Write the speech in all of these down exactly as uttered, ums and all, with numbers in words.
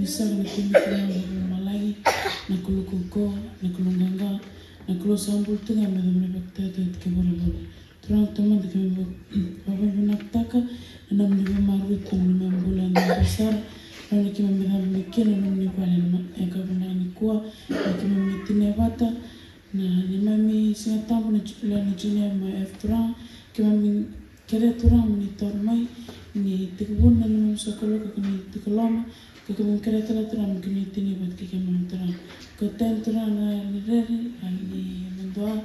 Saka na kemuni Tamaqu mai lomalagi, na Kalou kaukaua, na Kalou qaqa, na Kalou sa bula tu ga me yacova na ivakataotioti kei vuravura. Turaga Tamada, keimami vakavinavinakataka na nomuni veimaroroi tu na neimami bula e dua sara. Rawa ni keimami cabe mai kina na nomuni vale ena yakavi nikua, me keimami tinia vata na neimami Siga Tabu na Ju-, lewe ni Junior M I F, Turaga. Keimami kerea, Turaga, mo ni taura mai, ni tekivuna na neimami sokalou ka ni tukuloma, ka keimami kerea tale, Turaga, mo ni tinia vata kei keimami, Turaga. Kauta yani, Turaga, na ni rere, na ni madua,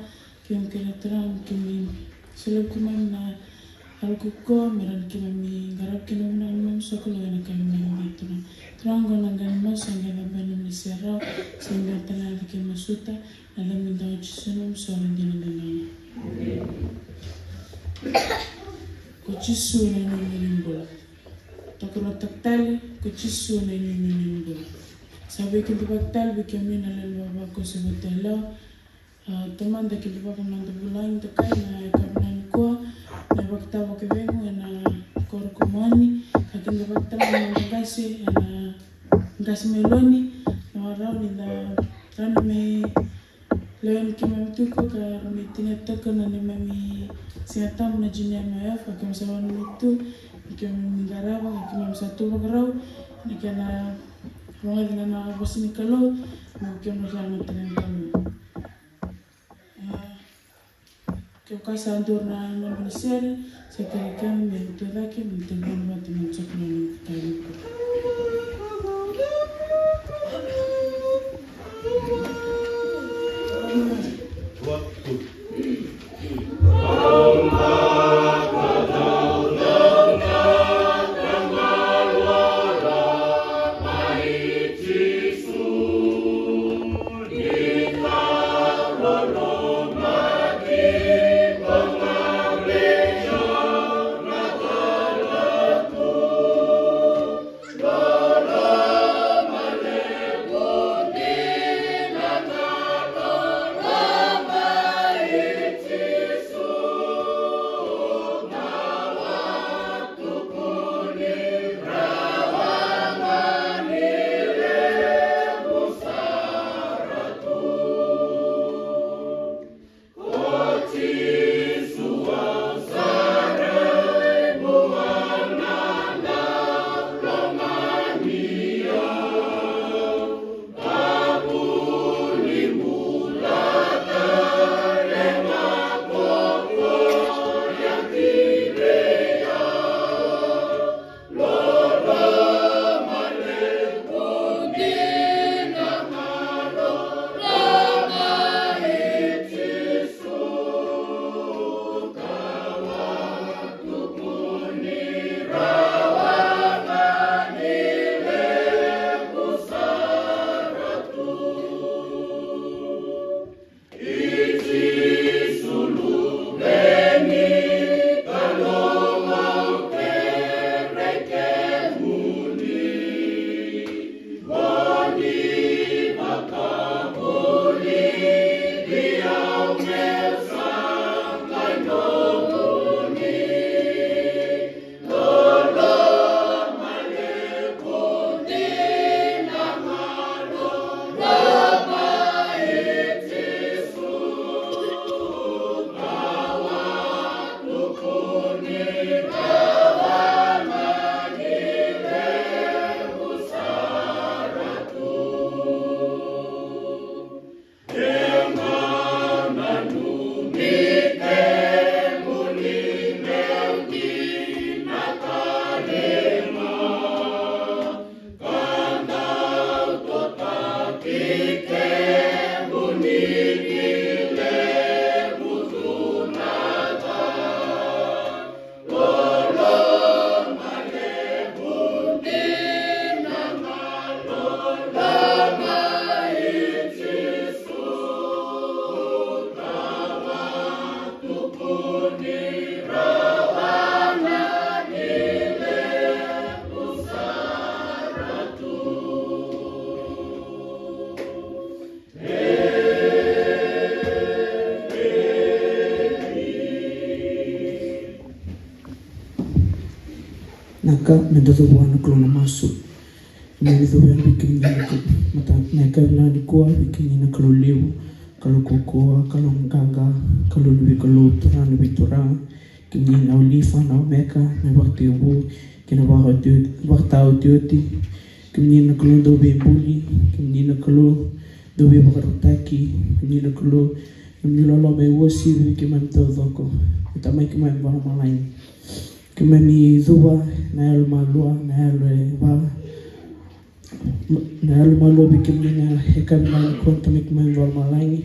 keimami kerea, Turaga, mo ni solia vei keimami na yalo kaukaua me rawa ni keimami qarava kina na neimami sokalou ena yakavi nikua, Turaga. Turaga, qo na qai masu, sa qai cabe na nomuni serau, sa qai tale na keimami masuta, ena yaca i Jisu na neimami iSoro dina. Ko Jisu na inuinui ni bula. Tokaruataka tale, ko Jisu na inuinui ni bula. Sa veikidavaki tale vei kemuni na lewe ni vavakoso vata yalewa. A, Tamada, kidavaka na noda vulagi dokai ena yakavi nikua, na ivakatawa ko Veiqu ena koro ko Moni, ka kidavaka tale na noda qase ena qase mai Loni, na rawa ni da, rawa ni mai lewe ni keimami tiko ka rawa ni tinia toka na neimami Siga Tabu na Junior M I F, ka keimami sa vanua tu, ni keimami qarava, ka keimami sa tu vakarau, ni kena rogoci na, na vosa ni Kalou, ni keimami sa na tale ni Kalou. A, kevaka sa dua na nona sere, sa kerei keimami me tu cake, me tu vata, me sokalou na tale. Na ka me da cuva na Kalou na masu. Keimami cuva yani vei kemuni na Kalou, mata na yakavi nikua, vei kemuni na Kalou levu, Kalou kaukaua, Kalou qaqa, Kalou ni veikalou, Turaga ni veituraga, kemuni na Alifa, na Omeka, na ivakatekivu kei na vakataotioti. Kemuni na Kalou dauveibuli, kemuni na Kalou dauveivakarautaki, kemuni na Kalou, nomuni loloma e uasivi vei keimami taucoko. Na Tamai keimami vakalomalagi, keimami cuva na yalo malua, na yalo e va, na yalo malua vei kemuni na yakavi nikua, na Tamai keimami vakalomalagi.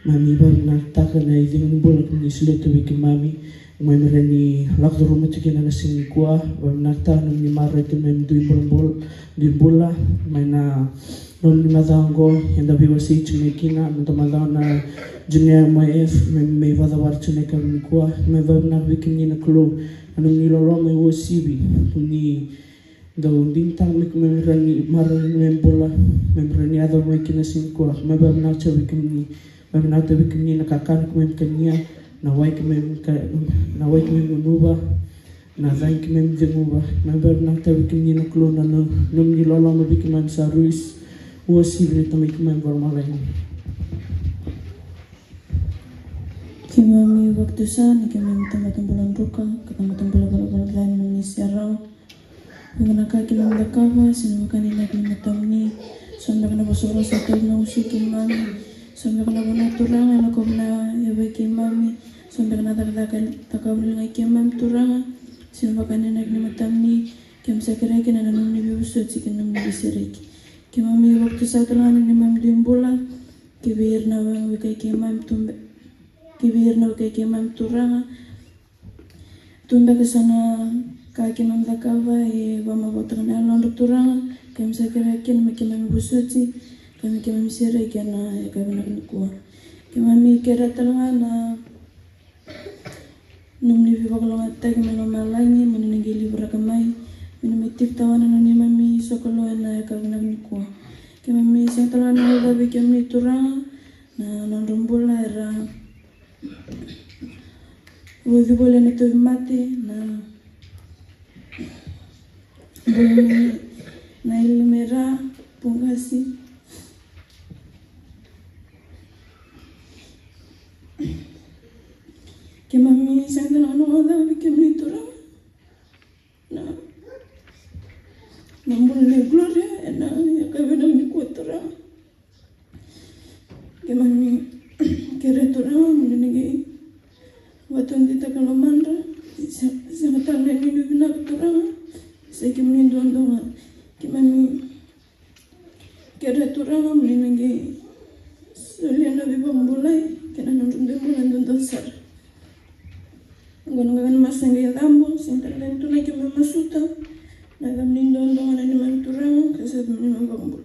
Keimami vakavinavinakataka na icegu ni bula kemuni solia tu vei keimami. Keimami rawa ni lako curuma tiko kina na siga nikua. Vakavinavinakataka na nomuni maroroi keimami dui bulabula, dui bula mai na nomuni macawa oqo eda veiwasei tiko mai kina, noda macawa na Junior M Y F, keimami mai vakacavara tiko na yakavi nikua. Keimami vakavinavinaka vei kemuni na Kalou na nomuni loloma e uasivi, ni dau digitaka me keimami rawa ni maroroi na neimami bula, keimami rawa ni yaco mai kina siga nikua. Keimami vakavinavinaka tiko vei kemuni, vakavinavinaka tiko vei kemuni na kakana keimami kania, na wai keimami ka, na wai keimami gunuva, na cagi keimami ceguva. Keimami vakavinavinaka tiko vei kemuni na Kalou na no-, nomuni loloma vei keimami sa rui uasivi, na Tamai keimami vakalomalagi. Keimami vakatusa ni keimami tamata bula druka ka tamata bula valavala ca ena nomuni serau. Vuqa na ka keimami cakava sega ni vaka na inaki ni matamuni. So beka na vosavosa e tauvi na usu i keimami. So beka na vanua, Turaga, e lakova na yavai keimami. So beka na cakacaka e cakava na ligai keimami, Turaga, sega ni vaka na inaki ni matamuni. Keimami sa kerea kina na nomuni veivosoti kei na nomuni veisereki. Keimami vakatusa tale ga na neimami dui bula ki vei ira na wekai keimami, tu be-, ki vei ira na wekai keimami, Turaga. Tu beka eso na ka keimami cakava e vakamavoataka na yalodra, Turaga. Keimami sa kerea kina me keimami vosoti ka me keimami sereki ena yakavi vinaka nikua. Keimami kerea tale ga na nomuni veivakalougatataki mai lomalagi, mo ni na qai livaraka mai, mo ni na mai tiko tawana na neimami sokalou ena yakavi vinaka nikua. Keimami sega tale ga ni guilecavi kemuni, Turaga, na nodra bula era vauci voli ena tauvimate, na bula nei, na Ilimera Pogasi. Keimami sega tale ga ni guilecavi kemuni, Turaga, na, na bula nei Gloria ena yakavi vinaka nikua, Turaga. Keimami kerea, Turaga, mo ni na qai vakataudeitaka lomadra. Se, sega tale na nuinui vinaka, Turaga, se kemuni duadua ga. Keimami kerea, Turaga, mo ni na qai solia na veivakabulai kei na nodra dui bula duadua sara. Oqo na gauna masa qai cabo, sega tale ga ni tu na keimami masuta. Na yacamuni duadua ga na neimami Turaga ka sa neimami iVakabula.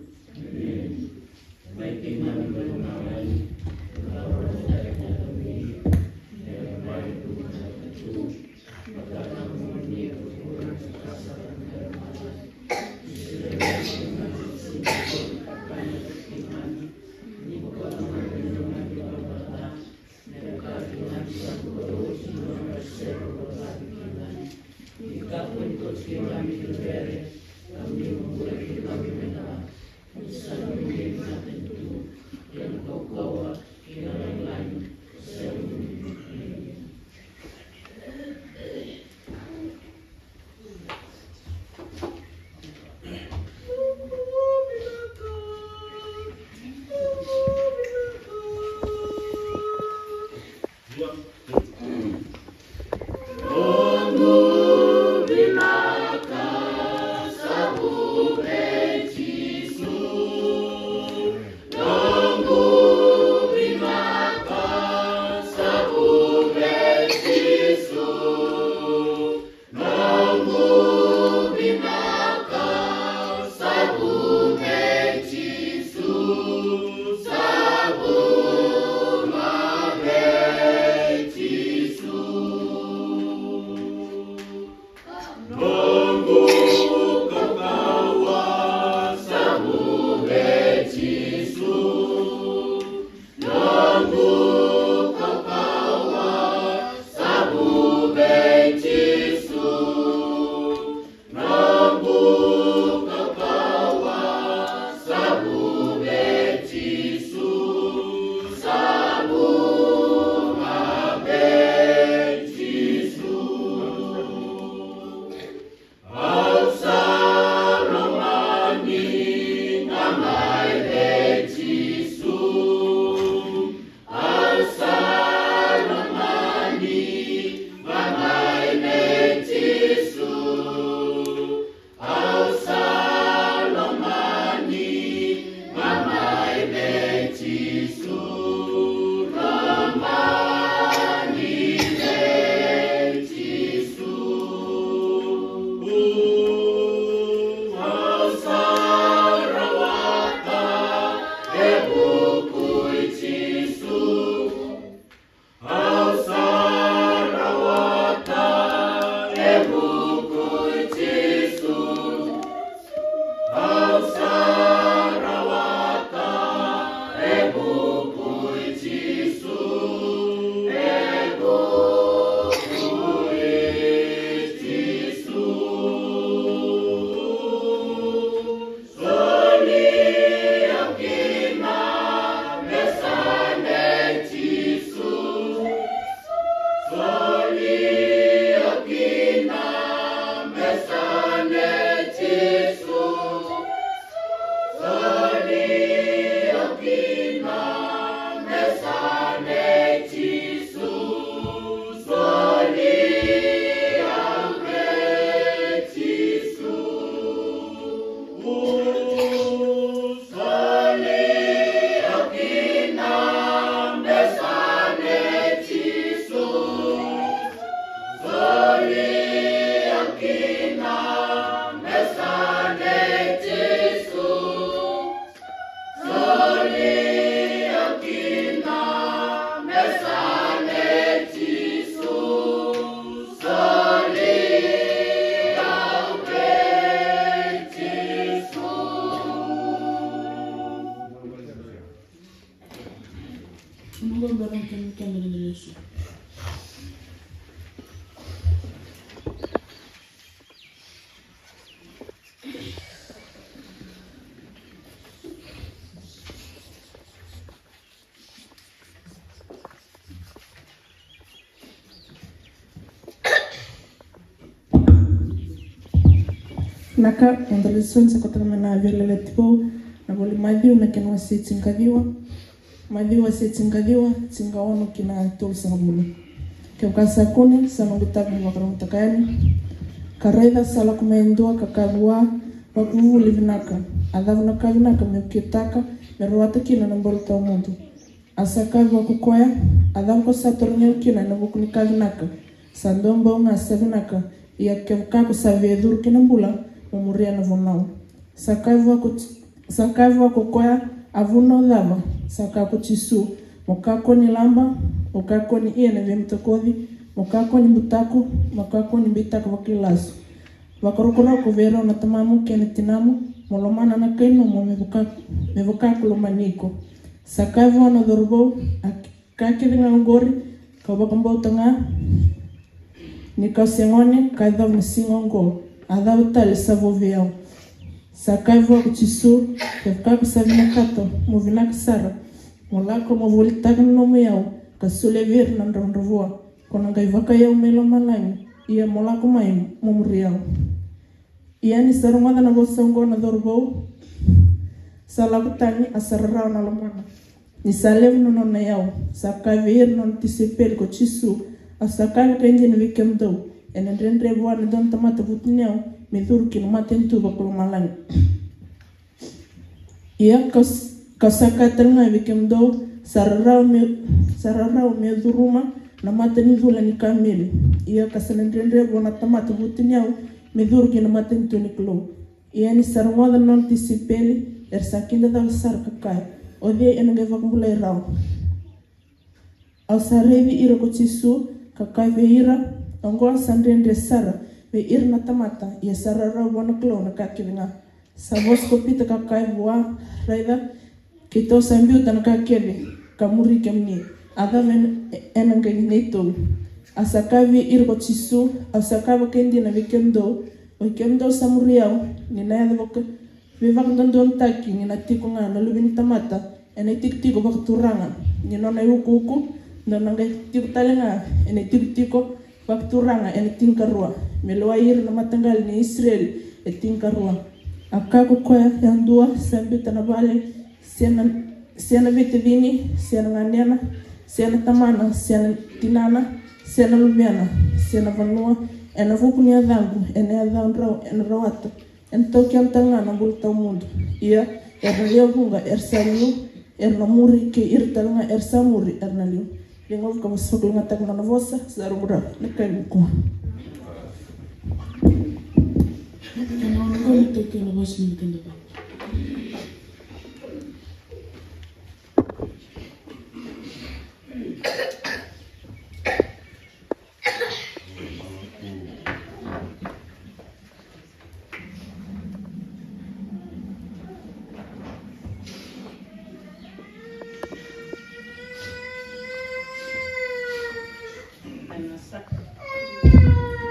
Noqu bera na kena kena ni lesu. Vinaka, eda lesoni sa koto mai na veiyalayalati vou, na vola i Maciu na kena wase tinikaciwa. Maciu wase tinikaciwa, tinikaono ki na tolusagavulu. Kevaka sa kune, sa noqu itavi mo vakarogotaka yani. Ka raica sa lako mai e dua ka kaya vua, vakavuvuli vinaka, a cava na ka vinaka meu kitaka me rawata kina na bula tawamudu? A sa kaya vua ko koya, a cava ko sa tarogi au kina ena vuku ni ka vinaka? Sa dua bau ga sa vinaka, ia kevaka ko sa via curu ki na bula, mo muria na vunau. Sa kaya vua ko, sa kaya vua ko koya, a vunau cava? Sa kaya ko Jisu, mo kakua ni laba, mo kakua ni ia na veimatakoci, mo kakua ni butako, mo kakua ni beitaka vakailasu. Vakarokoroko vei rau na tamamu kei na tinamu, mo lomana na kai nomu me vaka, me vaka ko lomani iko. Sa kaya vua na cauravou, a ka kece ga oqori, kau vakabauta ga ni kau se gone, ka yacova na siga oqo, a cava tale sa vou vei au? Sa kaya vua ko Jisu, kevaka ko sa vinakata mo vinaka sara, mo lako mo volitaka na nomu iyau, ka solia vei ira na dravudravua, ko na qai vakaiyau mai lomalagi, ia mo lako mai mo muri au. Ia ni sa rogoca na vosa oqo na cauravou, sa lako tani, a sa rarawa na lomana. Ni sa levu na nona iyau, sa kaya vei ira na nona tisaipeli ko Jisu, au sa kaya vakaidina vei kemudou, ena dredre vua na dua na tamata vutuniyau me curu ki na matanitu vakalomalagi. Ia kau s-, kau sa kaya tale ga vei kemudou, sa rarawa me, sa rarawa me curuma na mata ni cula ni kameli. Ia ka sa na dredre vua na tamata vutuniyau me curu ki na matanitu ni Kalou. Ia ni sa rogoca na nona tisaipeli, era sa kidacala sara ka kaya, o cei ena qai vakabulai rawa? Au sa raici ira ko Jisu, ka kaya vei ira, oqo sa dredre sara vei ira na tamata, ia sa rarawa vua na Kalou na ka kece ga. Sa vosa ko Pita ka kaya vua, raica, keitou sa biuta na ka kece ka muri kemuni, a cava ena, ena qai neitou? A sa kaya vei ira ko Jisu, au sa kaya vakaidina vei kemudou, o i kemudou sa muri au, ni na yaco vaka veivakadodonutaki ni na tiko ga na Luve ni tamata ena itikotiko vakaturaga ni nona iukuuku, na nona qai tiko tale ga ena itikotiko vakaturaga ena tinikarua, me lewai ira na mataqali ni Isireli e tinikarua. A kaya ko koya yadua, sa biuta na vale, se na, se na veitacini, se na ganena, se na tamana, se na tinana, se na luvena, se na vanua, ena vuku ni yacaqu, ena yacadrau ena rawata, ena taukena tale ga na bula tawamudu. Ia era na lewe vuqa era sa liu era na muri, kei ira tale ga era sa muri era na liu. Liga vaka, vosavakalougatataka na nona vosa, sa rogo rawa na kai nikua. Kena ono qo me taukena vosa ni keda vaka.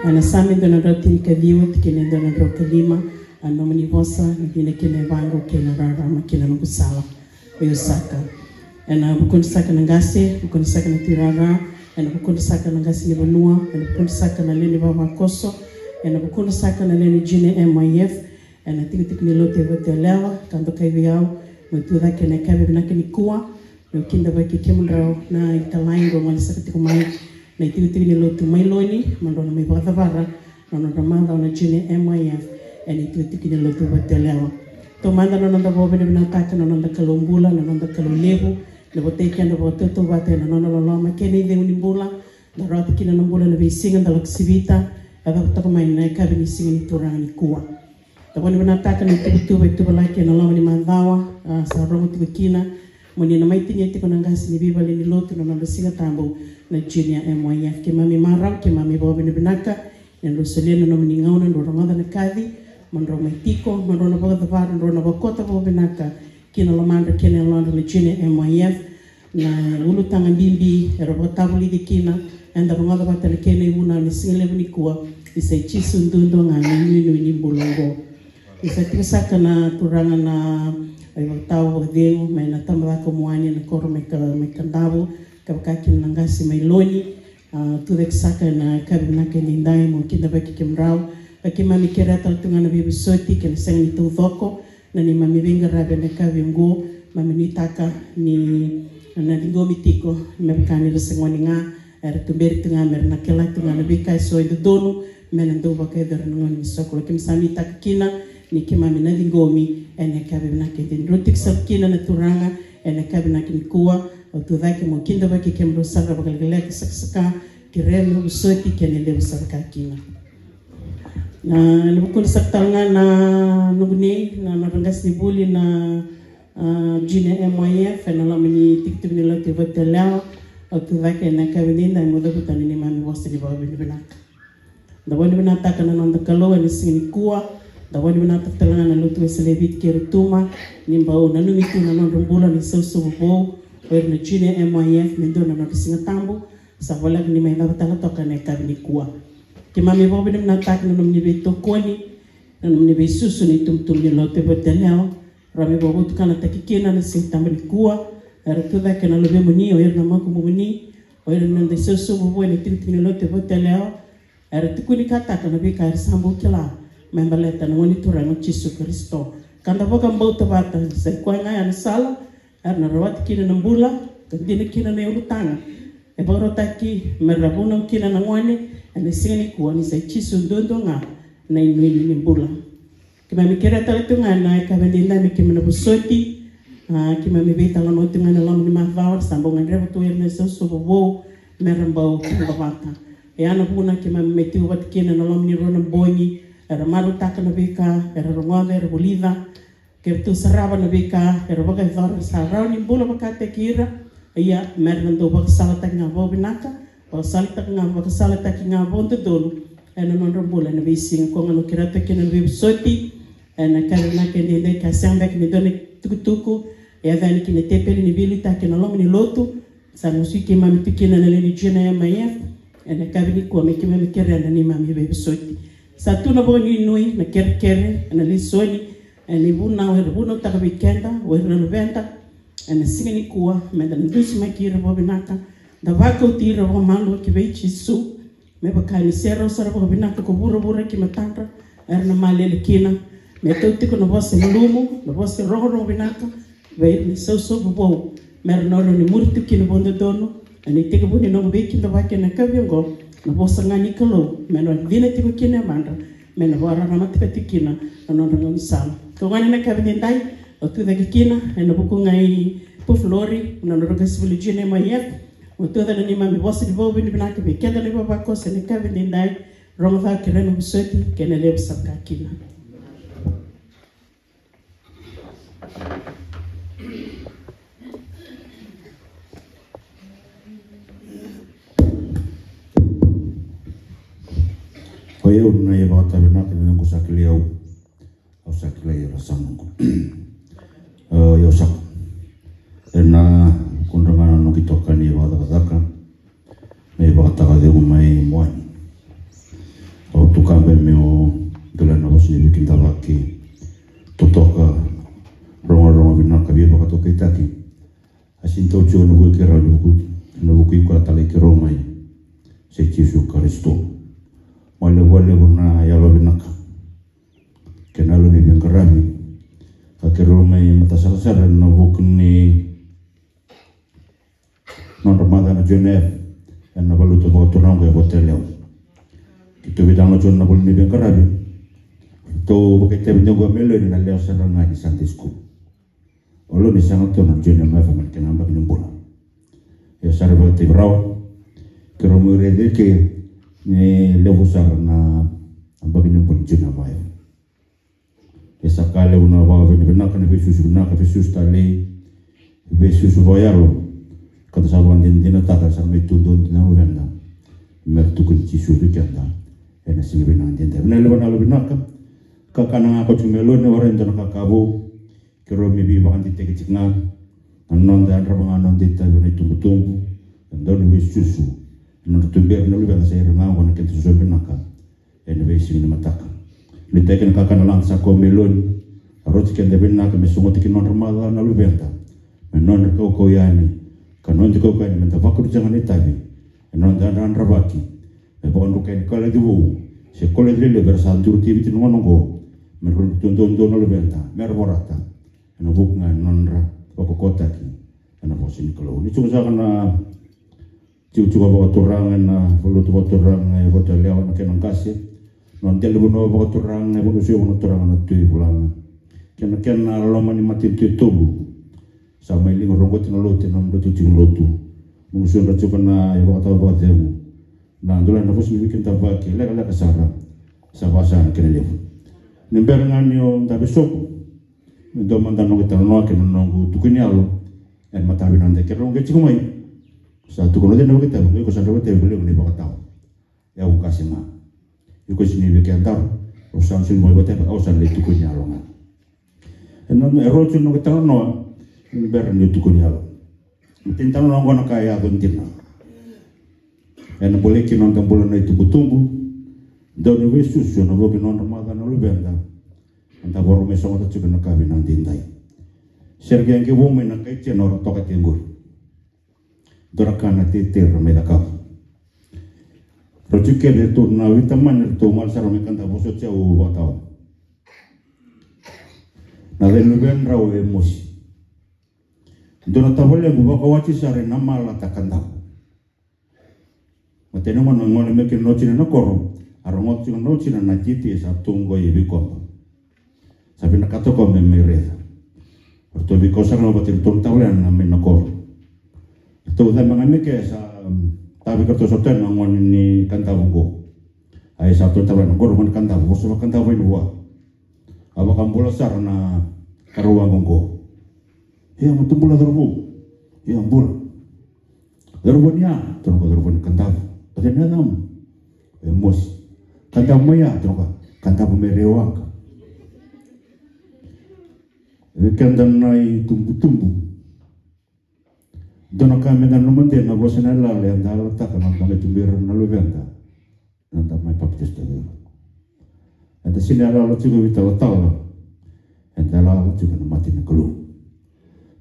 Ena Same dua na drau tinikaciwa, tikina e dua na drau ka lima, a nomuni vosa, na dina kei na yavaqu, kei na rarama, kei na noqu sala. Io saka. Ena vukudra saka na qase, vukudra saka na tuirara, ena vukudra saka na qase ni vanua, ena vukudra saka na lewe ni vavakoso, ena vukudra saka na lewe ni Junior M Y F, ena tikotiko ni lotu e Vatuyalewa, ka dokai vei au meu tu cake ena yakavi vinaka nikua, meu kidavaki kemudrau na italai drau gole saka tiko mai na itikotiko ni lotu mai Loni, mo drau na mai vakacavara na nodra macawa na Junior M Y F ena itikotiko ni lotu Vatuyalewa. Taumada na noda vakavinavinakataka na noda Kalou bula, na noda Kalou levu, na votai keda vakatautauvata ena nona loloma kei na icegu ni bula, da rawata kina na bula ena veisiga da lako sivita, ka cava toka mai na yakavi ni Siga ni Turaga nikua. Da vakavinavinakataka na ituvatuva e tuvalaki ena loma ni macawa, a, sa rogo tiko kina, mo ni na mai tinia tiko na qase ni veivale ni lotu na nodra Siga Tabu na Junior M Y F. Keimami marau, keimami vakavinavinaka ni drau solia na nomuni gauna, drau rogoca na kaci, mo drau mai tiko, mo drau na vakacavara, drau na vakota vakavinaka ki na lomadra kei na yalodra na Junior M Y F. Na ulutaga bibi era vakatavulici kina, eda rogoca vata na kena ivunau ni siga levu nikua, ni sa i Jisu duadua ga na inuinui ni bula oqo. Ni sa tiko saka na turaga na ivakatawa vakacegu mai na tabacakacaka o Muani, na koro mai Ka, mai Kadavu, ka vaka kina na qase mai Loni. A, tucake saka ena yakavi vinaka edaidai, mo kidavaki kemudrau. Ka keimami kerea tale tu ga na veivosoti kei na sega ni taucoko na neimami veiqaravi ena yakavi oqo. Mami nuitaka ni na ciqomi tiko me vaka ni ra se gone ga, era tuberi tu ga me ra na kila tu ga na veika eso e dodonu me na dau vakayacori na gauna ni soqo. Keimami sa nuitaka kina ni keimami na ciqomi ena yakavi vinaka edaidai. Drau tiko sara kina na turaga ena yakavi vinaka nikua. Au tucake mo kidavaki kemudrau sara vakalekaleka, sakasaka, kerea na vosoti kei na levu sara ka kina. Na, na vukuna saka tale ga na noqu nei, na nodra qasenivuli na, a, Junior M Y F ena loma ni tikitiki ni lotu e Vatuyalewa. Au tucake ena yakavi edaidai mo cavuta na neimami vosa ni vakavinavinaka. Da vakavinavinakataka na noda Kalou ena siga nikua. Da vakavinavinakataka tale ga na lotu Wesele e Viti kei Rotuma ni bau nanumi tu na nodra bula na isausavu vou o ira na Junior M Y F me dua na nodra Siga Tabu. Sa voleka ni mai cava tale toka ena yakavi nikua. Keimami vakavinavinakataka na nomuni veitokoni, na nomuni veisusu na itubutubu ni lotu e Vatuyalewa. Ra mai vakavotukanataki kina na Siga Tabu nikua, era tucake na luvemuni, o ira na makubumuni, o ira na noda isausavu vou ena tikitiki ni lotu e Vatuyalewa. Era tukunikataka na veika era sa bau kila me baleta na Gone Turaga o Jisu Karisito. Ka da vakabauta vata ni sa i koya ga ya na sala era na rawata kina na bula, ka dina kina na ulutaga e vakarautaki me ra vunau kina na gone ena siga nikua, ni sa i Jisu duadua ga na inuinui ni bula. Keimami kerea tale tu ga ena yakavi edaidai me keimami na vosoti. A, keimami veitalanoa tu ga ena loma ni macawa, sa bau gadreva tu o ira na isausavu vou me ra bau vuqa vata. Ia na vuna keimami mai tiko vata kina ena loma ni rua na bogi, era marautaka na veika era rogoca, era vulica, keitou sarava na veika era vakayacora, sa rawa ni bula vakataki ira. Ia me ra na dau vakasalataki ga vakavinaka, vakasalataki ga, vakasalataki ga vakadodonu ena nodra bula ena veisiga. Koya ga au kerea tale kina na veivosoti ena yakavi vinaka edaidai, ka sega beka ni dua na itukutuku e yaco yani ki na tepeli ni veiliutaki ena loma ni lotu. Sa na sui keimami tu kina na lewe ni Junior M Y F ena yakavi nikua me keimami kerea na neimami veivosoti. Sa tu na vakanuinui, na kerekere, na lesoni ena ivunau era vunautaka vei keda o ira na luveda ena siga nikua, me da na dusimaki ira vakavinaka, da vakauti ira vakamalua ki vei Jisu. Me vaka ni serau sara vakavinaka ko vuravura ki matadra, era na malele kina. Me tau tiko na vosa malumu, na vosa rogorogo vinaka vei ira na isausavu vou, me ra na rawa ni muri tu kina vakadodonu ena itekivu ni nomu veikidavaki ena yakavi oqo. Na vosa ga ni Kalou me na dina tiko kina e madra, me na vakararamataki tiko kina na nodra gaunisala. Koya gona ena yakavi edaidai, au tucake kina ena vuku ga i Pufulori, na nodra qasenivuli Junior M Y F. Mo tucake na neimami vosa ni vakavinavinaka vei keda na ivavakoso ena yakavi edaidai. Rogoca, kerea na vosoti kei na levu sara ka kina. O yau na ivakatavinaka ni noqu sa kilai au. Au sa kilai ira sa noqu. Io, io saka. Ena kudra ga na noqu itokani vakacakacaka, na ivakataka cegu mai Muani. Au tukabe meu dole na vosa ni veikidavaki, totoka, rogorogo vinaka, veivakatokaitaki. A sini tau tiko na vuku i keirau, na vuku, na vuku i koya tale i keirau mai. Sa i Jisu Karisito. Vakalevu, vakalevu na yalovinaka kei na yalo ni veiqaravi. Ka keirau mai matasarasara ena vuku ni nodra maca na J N F ena valenilotu vakaturaga e Vatuyalewa. Keitou veitalanoa tiko na vale ni veiqaravi. Keitou vakaitavi tiko qo me lewe ni, na lewe sara ga ni Sunday school. O lewe ni sega tu na J N M F mai na kena yabaki ni bula. Ia sa ra vakaitavi rawa. Keirau mai raica eke ni levu sara na yabaki ni bula ni J N M F. Ia sa ka levu na vakavinavinaka, na veisusu vinaka, veisusu talei, veisusu vakayalo. Ka da sa vakadinadinataka sa mai tu dua dina na luveda me ra tukuni Jisu vei keda ena siga vinaka edaidai. Vinaka levu na yalovinaka. Kakana ga ko tiko me lewe ni, warai dua na ka ka vou. Keirau mai veivakadeitaki tiko ga. Na noda yadrava ga na noda itavi na itubutubu, na dauniveisusu, na nodra tuberi na luveda sa ira ga oqo na keda soso vinaka ena veisiga ni mataka. Nuitaki na kakana lada sa kau me loni, a roti keda vinaka me sogoti ki na nodra macawa na luveda, me nodra kaukauwa yani, ka nodra kaukauwa yani meda vakaroti ga na itavi ena noda yadradravaki, me vakadrukai ni kalaci vou se kalaci lelevu era sa duri tu e Viti na gauna oqo, me ra tu doudou na luveda me ra vorata ena vuku ga ni nodra vakokotaki ena vosa ni Kalou. Ni tiko saka na tikotiko vakaturaga ena valenilotu vakaturaga e Vatuyalewa, na kena qase, na dela ni vanua vakaturaga e Vanuasui, vanua turaga na Tui Vulaga, kei na kena loma ni matanitu e tolu. Sa mai liga roqoti na lotu ena nomudratou tiko ni lotu. Mo gusudra tiko na ivakatawa vakacegu. Na dolavi na vosa ni veikidavaki lekaleka sara, sa vaka sara na kena levu. Ni bera ga niu dabe sobu, me dua mada na noqu italanoa kei na noqu tukuni yalo ena mataka vinaka nikua. Keirau qai tiko mai, sa tukuna o cei na vakaitavi? O iko sa dau vakaitavi vakalevu na ivakatawa. E au qase ga. Iko sega ni vei kedaru, au sa soli mai vakaitavi, au sa lai tukuni yalo ga. Ena, e rauti na noqu italanoa ni bera niu tukuni yalo. Matai ni talanoa oqo, na ka e yaco dina. Ena bolei kina noda bula na itubutubu, dauniveisusu ena vuku ni nodra macawa na luveda, eda vakarau mai sogota tiko na ka vinaka edaidai. Sega ni qai vou mai na kai January toka tiko qori. Dua na ka na teitei ra mai cakava. Rauti kece, ratou na veitamani ratou gole sara mai Kadavu, vosoti au vakatawa. Na yaca ni luvedrau o Emosi. Dua na tavalequ vakawati sara ena malata Kadavu. Matai ni gauna gole mai kina na watina ena koro, a rogoca tiko na watina na titi e sa tu qo e veikoba. Sa vinakata o koya me mai raica. Ratou veikau sara ga vata iratou na tavalena mai na koro. Ratou cabe ga mai ke sa, um, tavaki ratou sa tu na gone ni Kadavu qo. Ai sa tu na tavalena qo, gone ni Kadavu, vosa vakaKadavu yani vua. A vakabula sara na karua qo. Ia, matabula cauravou. Ia, bula. Cauravou ni ya? Tukuna o koya, cauravou ni Kadavu. O cei na yacamu? O Emosi. Kadavu mai ya? Tukuna o koya, Kadavu mai Rewaqa. Vei keda na itubutubu, dua na ka meda nanuma dina, na vosa ni yalayala eda yalataka na noda mai tuberi na luveda, na noda mai papitaisotaki ira. Eda sega ni yalayala tiko vei talatala, eda yalayala tiko na mata ni Kalou.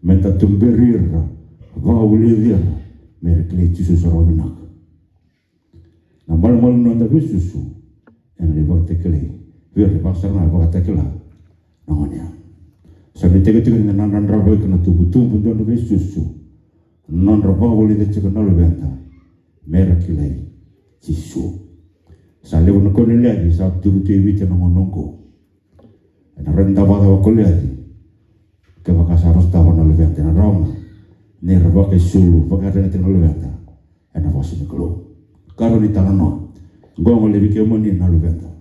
Meda tuberi ira, vakavulici ira me ra kilai Jisu sara vinaka. Na malumalumu ni noda veisusu ena lai vakatakilai vei ira, vaka sara ga e vakatakila na gone ya. Sa nuitaki tiko ni da na dravaki na itubutubu, dauniveisusu, na nodra vakavulica tiko na luveda me ra kilai Jisu. Sa levu na kau ni Liaci sa duri tu e Viti ena gauna oqo. Ena rawa ni da vakacava o Koliaci? Kevaka sa ra sotava na luveda, ena rawa ga ni ra vakaisulu, vakayadrati na luveda ena vosa ni Kalou. Karua ni talanoa. Qo gole vei kemuni na luveda.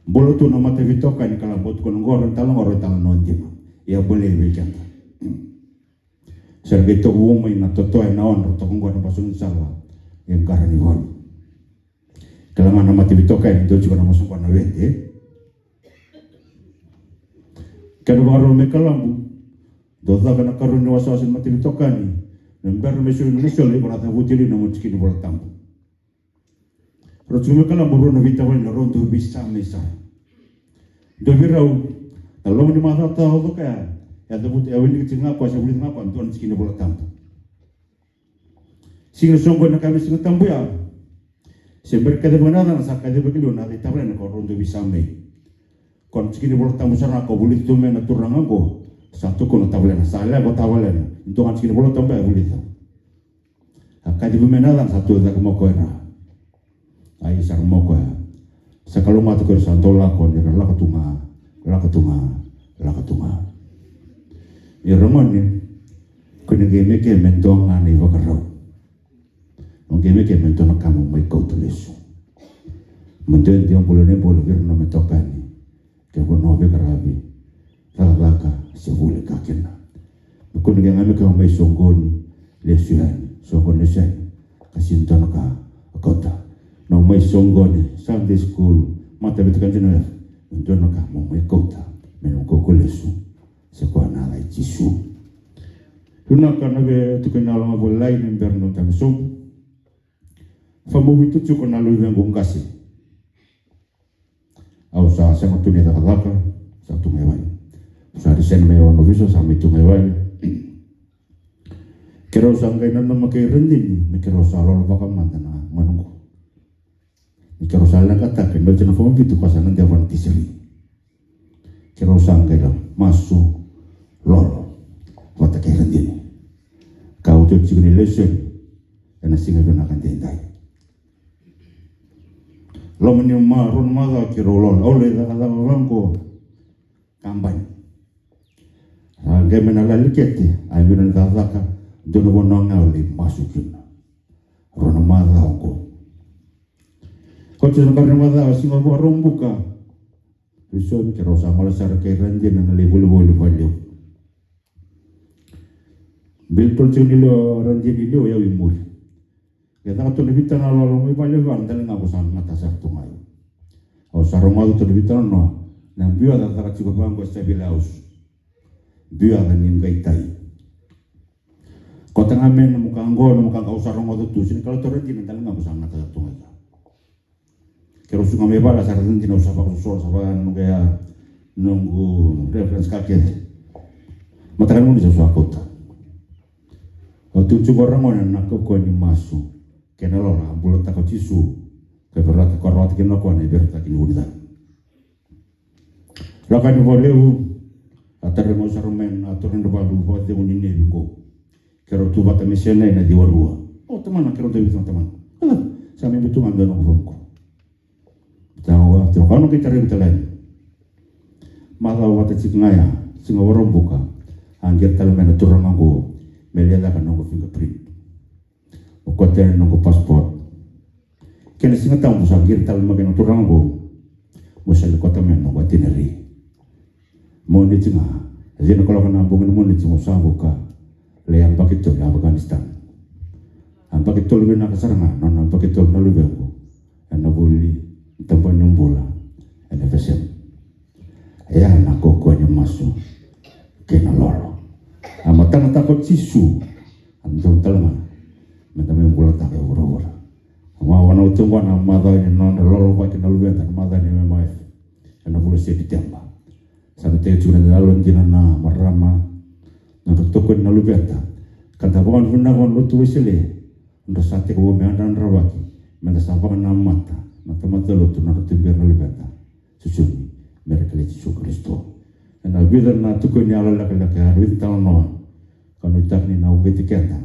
Bula tu na mataveitokani, kila, bau tukuna qo na tala, qo na italanoa dina. Ia bolei vei keda. Sa ra qai toka vou mai na totoya na odra toka qo na basua ni sala e qara ni valu. Kila ga na mataveitokani, dau tiko na masu qo na wede. Kena vakarau me kalabu, dau caka na karua ni wasawasa ni mataveitokani. Me bera me sulu na masu, iko na cavuti li na nomu tikina ni Vola Tabu. Rau tiko me kalabu rau na veitavaleni, rau dau veisame sara. Dua vei rau, na loma ni macawa taucoko ya, e cavuti, e wilika tiko ga o koya, se vulica ga o koya dua na tikina ni Vola Tabu. Siga soqo na ka me Siga Tabu ya, se bera kece vaka na yacana, sa kacivaki liu na yaca i tavalena, ko rau dau veisame. Ko na tikina ni Vola Tabu sara ga ko vulica tu mai na turaga qo, sa tukuna o tavalena, sa leqa o tavalena, dua ga na tikina ni Vola Tabu ya e vulica. A kacivi mai na yacana, sa tu cake mai o koya. A, isa, ra mai o koya. Sa kalougata ko ira sa dau lako, ni ra lako tu ga, lako tu ga, lako tu ga. Ira gone, ko ni qai mai ke me dua ga na ivakarau. Mo qai mai ke me dua na ka mo mai kauta lesu. Mo dua e dua bula na ibula vei ira na nomu itokani. Ke vanua veiqaravi, cakacaka, se vuli ka kina. Me kua ni qai ga mai ke mo mai soqoni lesu yani, soqoni lesu yani. Ka sega ni dua na ka o kauta. Na mai soqoni, Sunday school, mataveitokani, dina, me dua na ka mo mai kauta me nomu kaukaua lesu. Se koya na yaca i Jisu. Vinaka na veitukuni, yaloga volai ni bera na dabe sobu. Vakabibi tu tiko na luvequ qase. Au sa sema tu ni cakacaka, sa tu ga i vale. Au sa riseni mai vakanovisa, sa mai tu ga i vale. Keirau sa qai nanuma kei Radini me keirau sa lolovaka mada na gauna qo. Ni keirau sa leqataka ni oti na vakabibi tu, ko sa na dewa na tisiri. Keirau sa qai la masu lolo vata kei Radini. Ka oti oti tiko ni lesoni ena siga vinaka daidai. Loma ni ma rua na macawa keirau lolo, au lai cakacaka vaqo kabani. Sa qai mai na lali kete, a vina ni cakacaka, dua na vanua ga au lai masu kina. Rua na macawa qo. Oti na qara ni macawa, siga Vakaraubuka. Veisau keirau sa mala sara kei Radini na lai volivoli vakalevu. Bili tolu tiko ni lewe o Radini, lewe o yau i muri. Qai caka tu na veitalanoa, lolo mai vale, vale, daliga ko sa gata sara tu ga. Au sa rogoca tu na veitalanoa, na biu a cakacaka tiko vaqo e Savile House. Biu a ni qai tai. Kota ga me na muka qo, na muka qo, au sa rogoca tu, sega ni kalougata tu Radini, daliga ko sa gata sara tu ga. Keirau suka mai vale, sa ra dina, au sa vakasosola, sa vaka noqu ya, noqu reference ka kece. Mataka ni Moniti au sa kauta. Au tu tiko qo, ragone, na kaukauwa ni masu kei na lolo, a bulataka o Jisu. Ka verata, ko rawata kina o koya na iveretaki ni vunitaki. Lako yani vakalevu, a tarai au sara mai na turaga ni valu vakacegu ni Nevi qo. Keirau tu vata mai Senai na ciwa rua. O tamana, keirau dau vita na tamana. A, sa mai biu tu ga dua na noqu vamuku. Tau a, tau a, au na qai tarai vita lagi. Macawa vata tiko ga ya, siga Vakaraubuka, a qiri tale mai na turaga qo me lai caka na noqu fingerprint. Mo kauta yani na noqu passport. Kena Siga Tabu sa qiri tale mai kina na turaga qo, mo sa lai kauta mai na noqu itinerary. Moniti ga, e cina kaloko na bogi ni Moniti, mo sa vuka, lai yabaki tolu i Afghanistan. Yabaki tolu vinaka sara ga, nona yabaki tolu na luvequ ena vuli ni tabana ni bula ena F S M. Ia na kaukauwa ni masu kei na lolo. A matanataka o Jisu, a dodonu tale ga meda mai bulataka e vuravura. A macawa na oti qo na macawa ni nodra lolovaki na luveda, na macawa ni M M I F ena vula o Sepiteba. Sa na tiko tiko na yalodina na marama, na nodra tokoni na luveda. Ka da vakavinavinaka vua na Lotu Wesele, nodra sa tekivu me yadravaki meda sa vakanamata na tamata lotu, na nodra tuberi na luveda. Susu ni, me ra kilai Jisu Karisito. Ena vica na tukuni yalolekaleka, e vica na talanoa ka nuitaki ni na uqeti keda,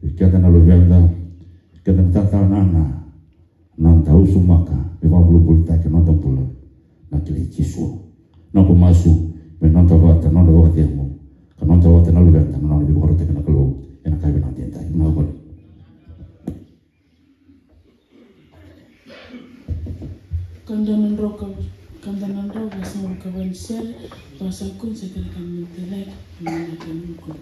vei keda na luveda, keda na tata, nana, noda usumaka me vakabulabulataki na noda bula, na kilai Jisu. Noqu masu me noda vata na noda vakacegu, ka noda vata na luveda na nona veivakarautaki na Kalou ena ka vinaka daidai. Vinaka vakalevu. Ka dua na drau ka, ka dua na drau ka sa ka vani sere, ka sa kun se kere ka mute lek, ka mute lek.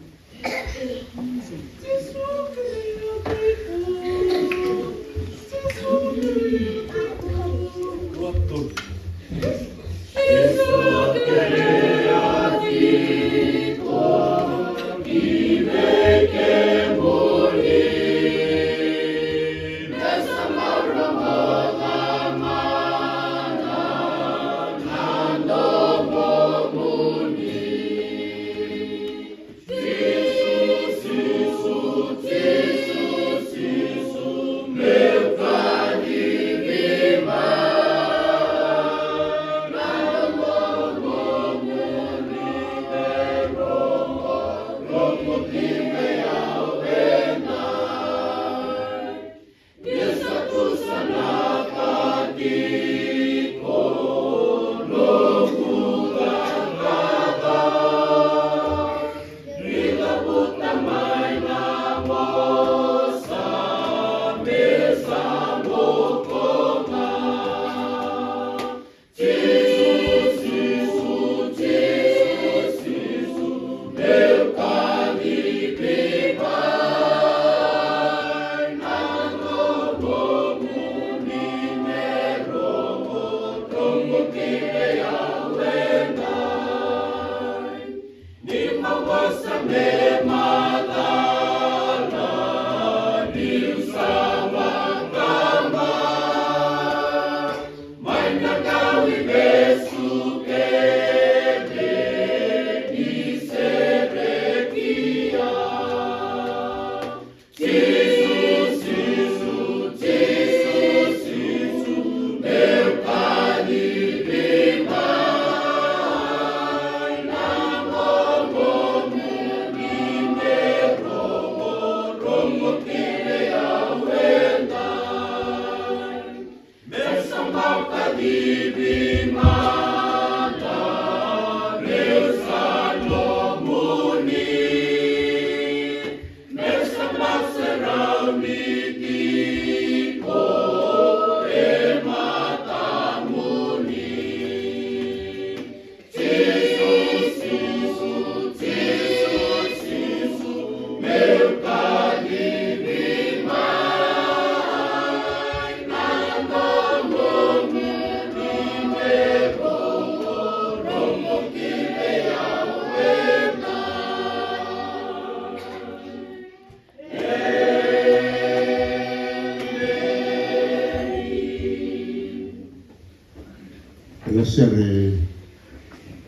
Sere,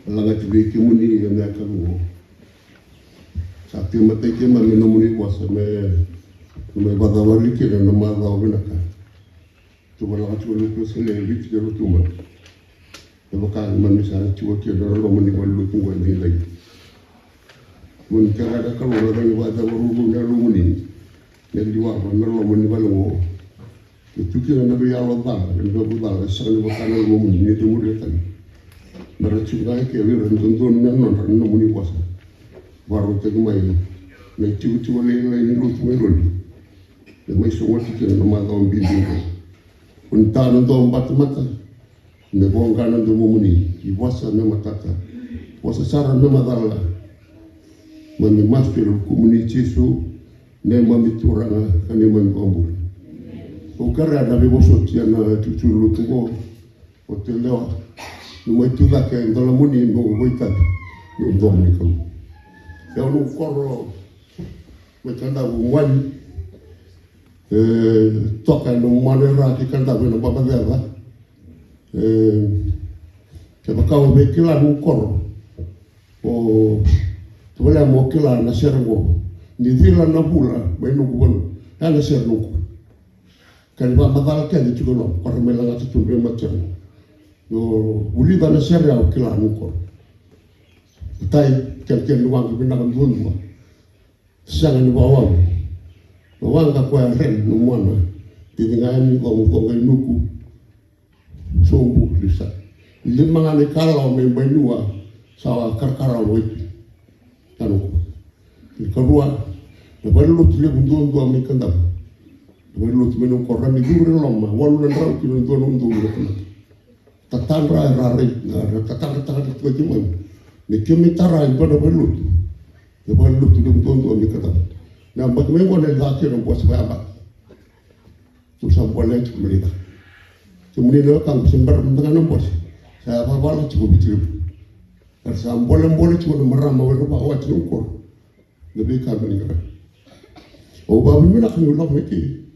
lagati vei kemuni ena yakavi oqo. Sa tei matai keimami na nomuni vosa me na mai vakacavari kina na macawa vinaka. Tuvalaka tiko na Lotu Wesele e Viti kei Rotuma. E vaka keimami sa tiko kina na loma ni valenilotu oqo e daidai. Moni kerea na Kalou na cagi vakacavaruruvu na Yalomuni, me liwava na loma ni vale oqo. Ke tu kina na veiyalo ca, na veiyalo ca e sega ni vaka na Yalomuni, ni cemuri e tani. Me ra tiko ga eke o ira e dodonu me nodra na nomuni vosa. Vakarautaki mai na itikotiko lailai ni lotu mai Lodi. Me mai sogoti kina na macawa bibi oqo. Oni ta na domo batabata, me voqa na domomuni, i vosa me matata, vosa sara me macala. Mami masu ena vukumuni Jisu, neimami Turaga ka neimami iVakabula. Au kerea na veivosoti ena tutu lotu oqo, o Telewa, ni mai tu cake e dolamuni, mo vaitavi na domoni Kalou. Au na koro mai Kadavu, Muani, e, toka ena Muanaira ki Kadavu ena Babaceca. E, kevaka o via kila noqu koro, o tavale mo kila na sere oqo. Ni cila na vula mai noqu vanua, ya na sere noqu koro. Ka ni vakamacala kece tiko, no koro mai lagata tu vei matana. O vulica na sere, au kila noqu koro. Tai, kerekere ni waqa vinaka duadua. Sega ni vakawavu. Na waqa koya Ren, na muana. Titi ga yani, komu koga i Nuku. Sobu, Lisa. Lima ga na ikalawa mai Bainiwa, sa karakarawa na waipi. Tano ko. Ni karua, na valenilotu levu duadua mai Kadavu. Na valenilotu mai na koro, ni curu e loma, walu na drau ki na dua na udolu na tamata. Tatadra era rai, na, na tatadra, tatadra tiko mai. Me keimami tara e dua na valenilotu. Na valenilotu levu duadua mai Kadavu. Na yabaki mai qo na caka kina na bose vakayabaki. Tou sa bolea tiko mai na caka. Kemuni na wekaqu, se bera mada ga na bose. Sa yavavala tiko Viti Levu. Era sa bolebole tiko na marama o ira vakawati na koro. Na veika me ni qara. Au vakavinavinaka niu lako mai kei.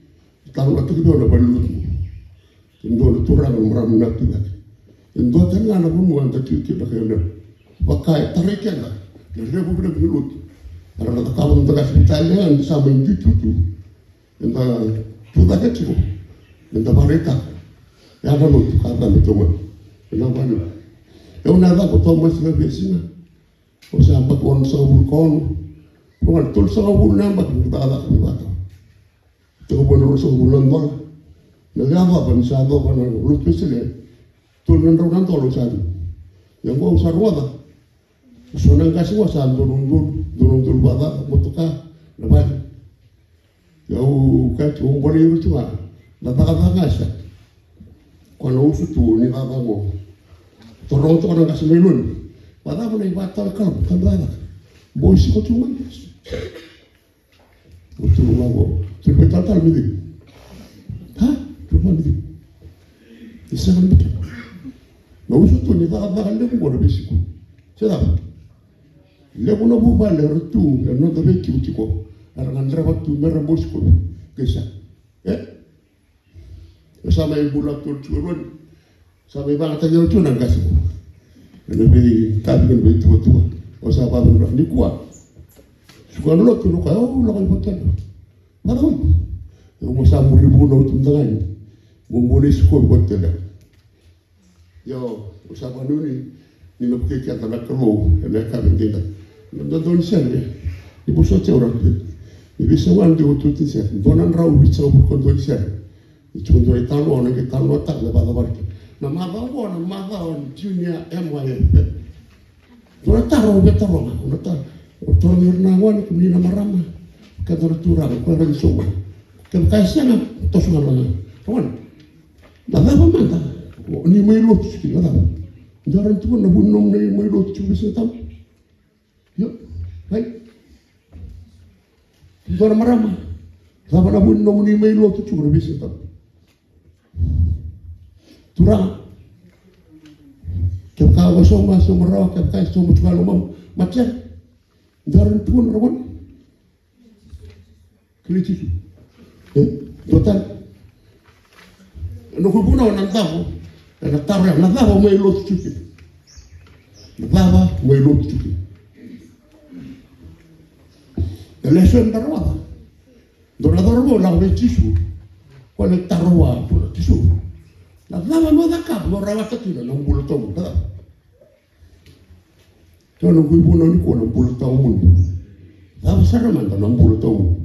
Talanoataki vei au na valenilotu. E dua na turaga, na marama na tu cake. E dua tani ga na vanua eda tu kina, na kai Onero. Vaka e tarai keda na levu vinaka ni lotu. Era na cakava na qase Viti Levu, eda sa mai dui tutu. Eda tu cake tiko. Eda vakaraitaka. Ya na lotu ka cabe tu mai. Ena vale. Au na yacaqu o Tomasi Naveisina. Au sa yabaki onosagavulu ka ono. Au na tolusagavulu na yabaki ni cakacaka ni vata. Tekivu ena ruasagavulu na dola. Na yacova ni sa yacova na Lotu Wesele, tolu na drau na dola au sa tu. Ia qo au sa rogoca. So na qase qo sa dua na udolu, dua na udolu vakacaca, motoka, na vale. Ia au kaya tiko, au bolei ira tiko ga na cakacaka ga sa. Koya na usutu ni cakacaka qo. Toroga toka na qase mai Lodi. Vakacava na ivakatawa e kalabu, ka cakacaka. Boi siko tiko mai. O turu ga qo. Turu mai talatala me cegu. Ha? Turu mai me cegu. Ni sega ni beka. Na usutu ni cakacaka levu qo na veisiko. Se cava? Levu na vuvale era tu ena noda veitikotiko, era gadreva tu mera boi sikovi. Ke sa. E? Au sa mai bula tolu tiko e Lodi. Sa mai vagataki au tiko na qase qo. Ena veitavi kei na veituvatuva. Au sa vavinavinaka nikua. Suka na lotu, au lako i Vatulevu. Vakaoi. Au mo sa muri vunau tu mada ga yani. Mo boi sikovi Vatulevu. Io, au sa vakanuinui ni na vukei keda na Kalou ena yakavi edaidai. Na dodonu ni sere, ni vosoti au, Ratu. Ni veisau ga na dua na itutu ni sere. Dua na drau vitusagavulu ka dua ni sere. Ni tiko dua na italanoa, na qai talanoataka me vakacavari kina. Na macawa qo na macawa ni Junior M Y F. Dua na taro au via taroga, au na taro. Au tarogi ira na gone, kemuni na marama, keda na turaga, ko ira ni sauma. Kevaka e sega, toso ga na gone. Na cava mada o ni mai lotu tiko, na cava? Dua na tiko na vuni nomuni mai lotu tiko veisiga tabu. Io, right? Dua na marama, cava na vuni nomuni mai lotu tiko na veisiga tabu? Turaga, kevaka o sauma, sauma rawa, kevaka e sauma tiko na lomamu, matea. Dua na tiko na gone. Kilai Jisu. E? Dua tale. Noqu vunau na davo. Ena taro ya, na cava o mai lotu tiko kina? Na cava o mai lotu tiko kina? Na lesoni da rawata. Dua na cauravou lako vei Jisu. Ko na taro vua, Jisu, na cava meu cakava meu rawata kina na bula tawamudu? Na cava? Kena noqu ivunau nikua na bula tawamudu. Cava sara mada na bula tawamudu?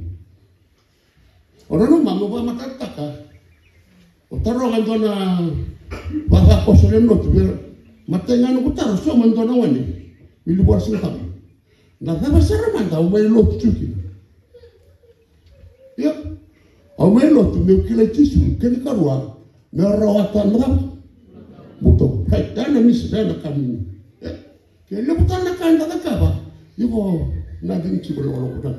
O nanuma meu vakamatatataka. O taroga e dua na vavakoso lewe ni lotu, vei matai ga noqu taro, sauma e dua na gone. Wili vua na Siga Tabu. Na cava sara mada au mai lotu tiko kina? Ia, au mai lotu meu kilai Jisu, kena ikarua meu rawata na cava? Buto. Kai, ya na misi, ya na ka ni. Ia, ke levu tale na ka eda cakava, iko na dini tiko lokoloko tale.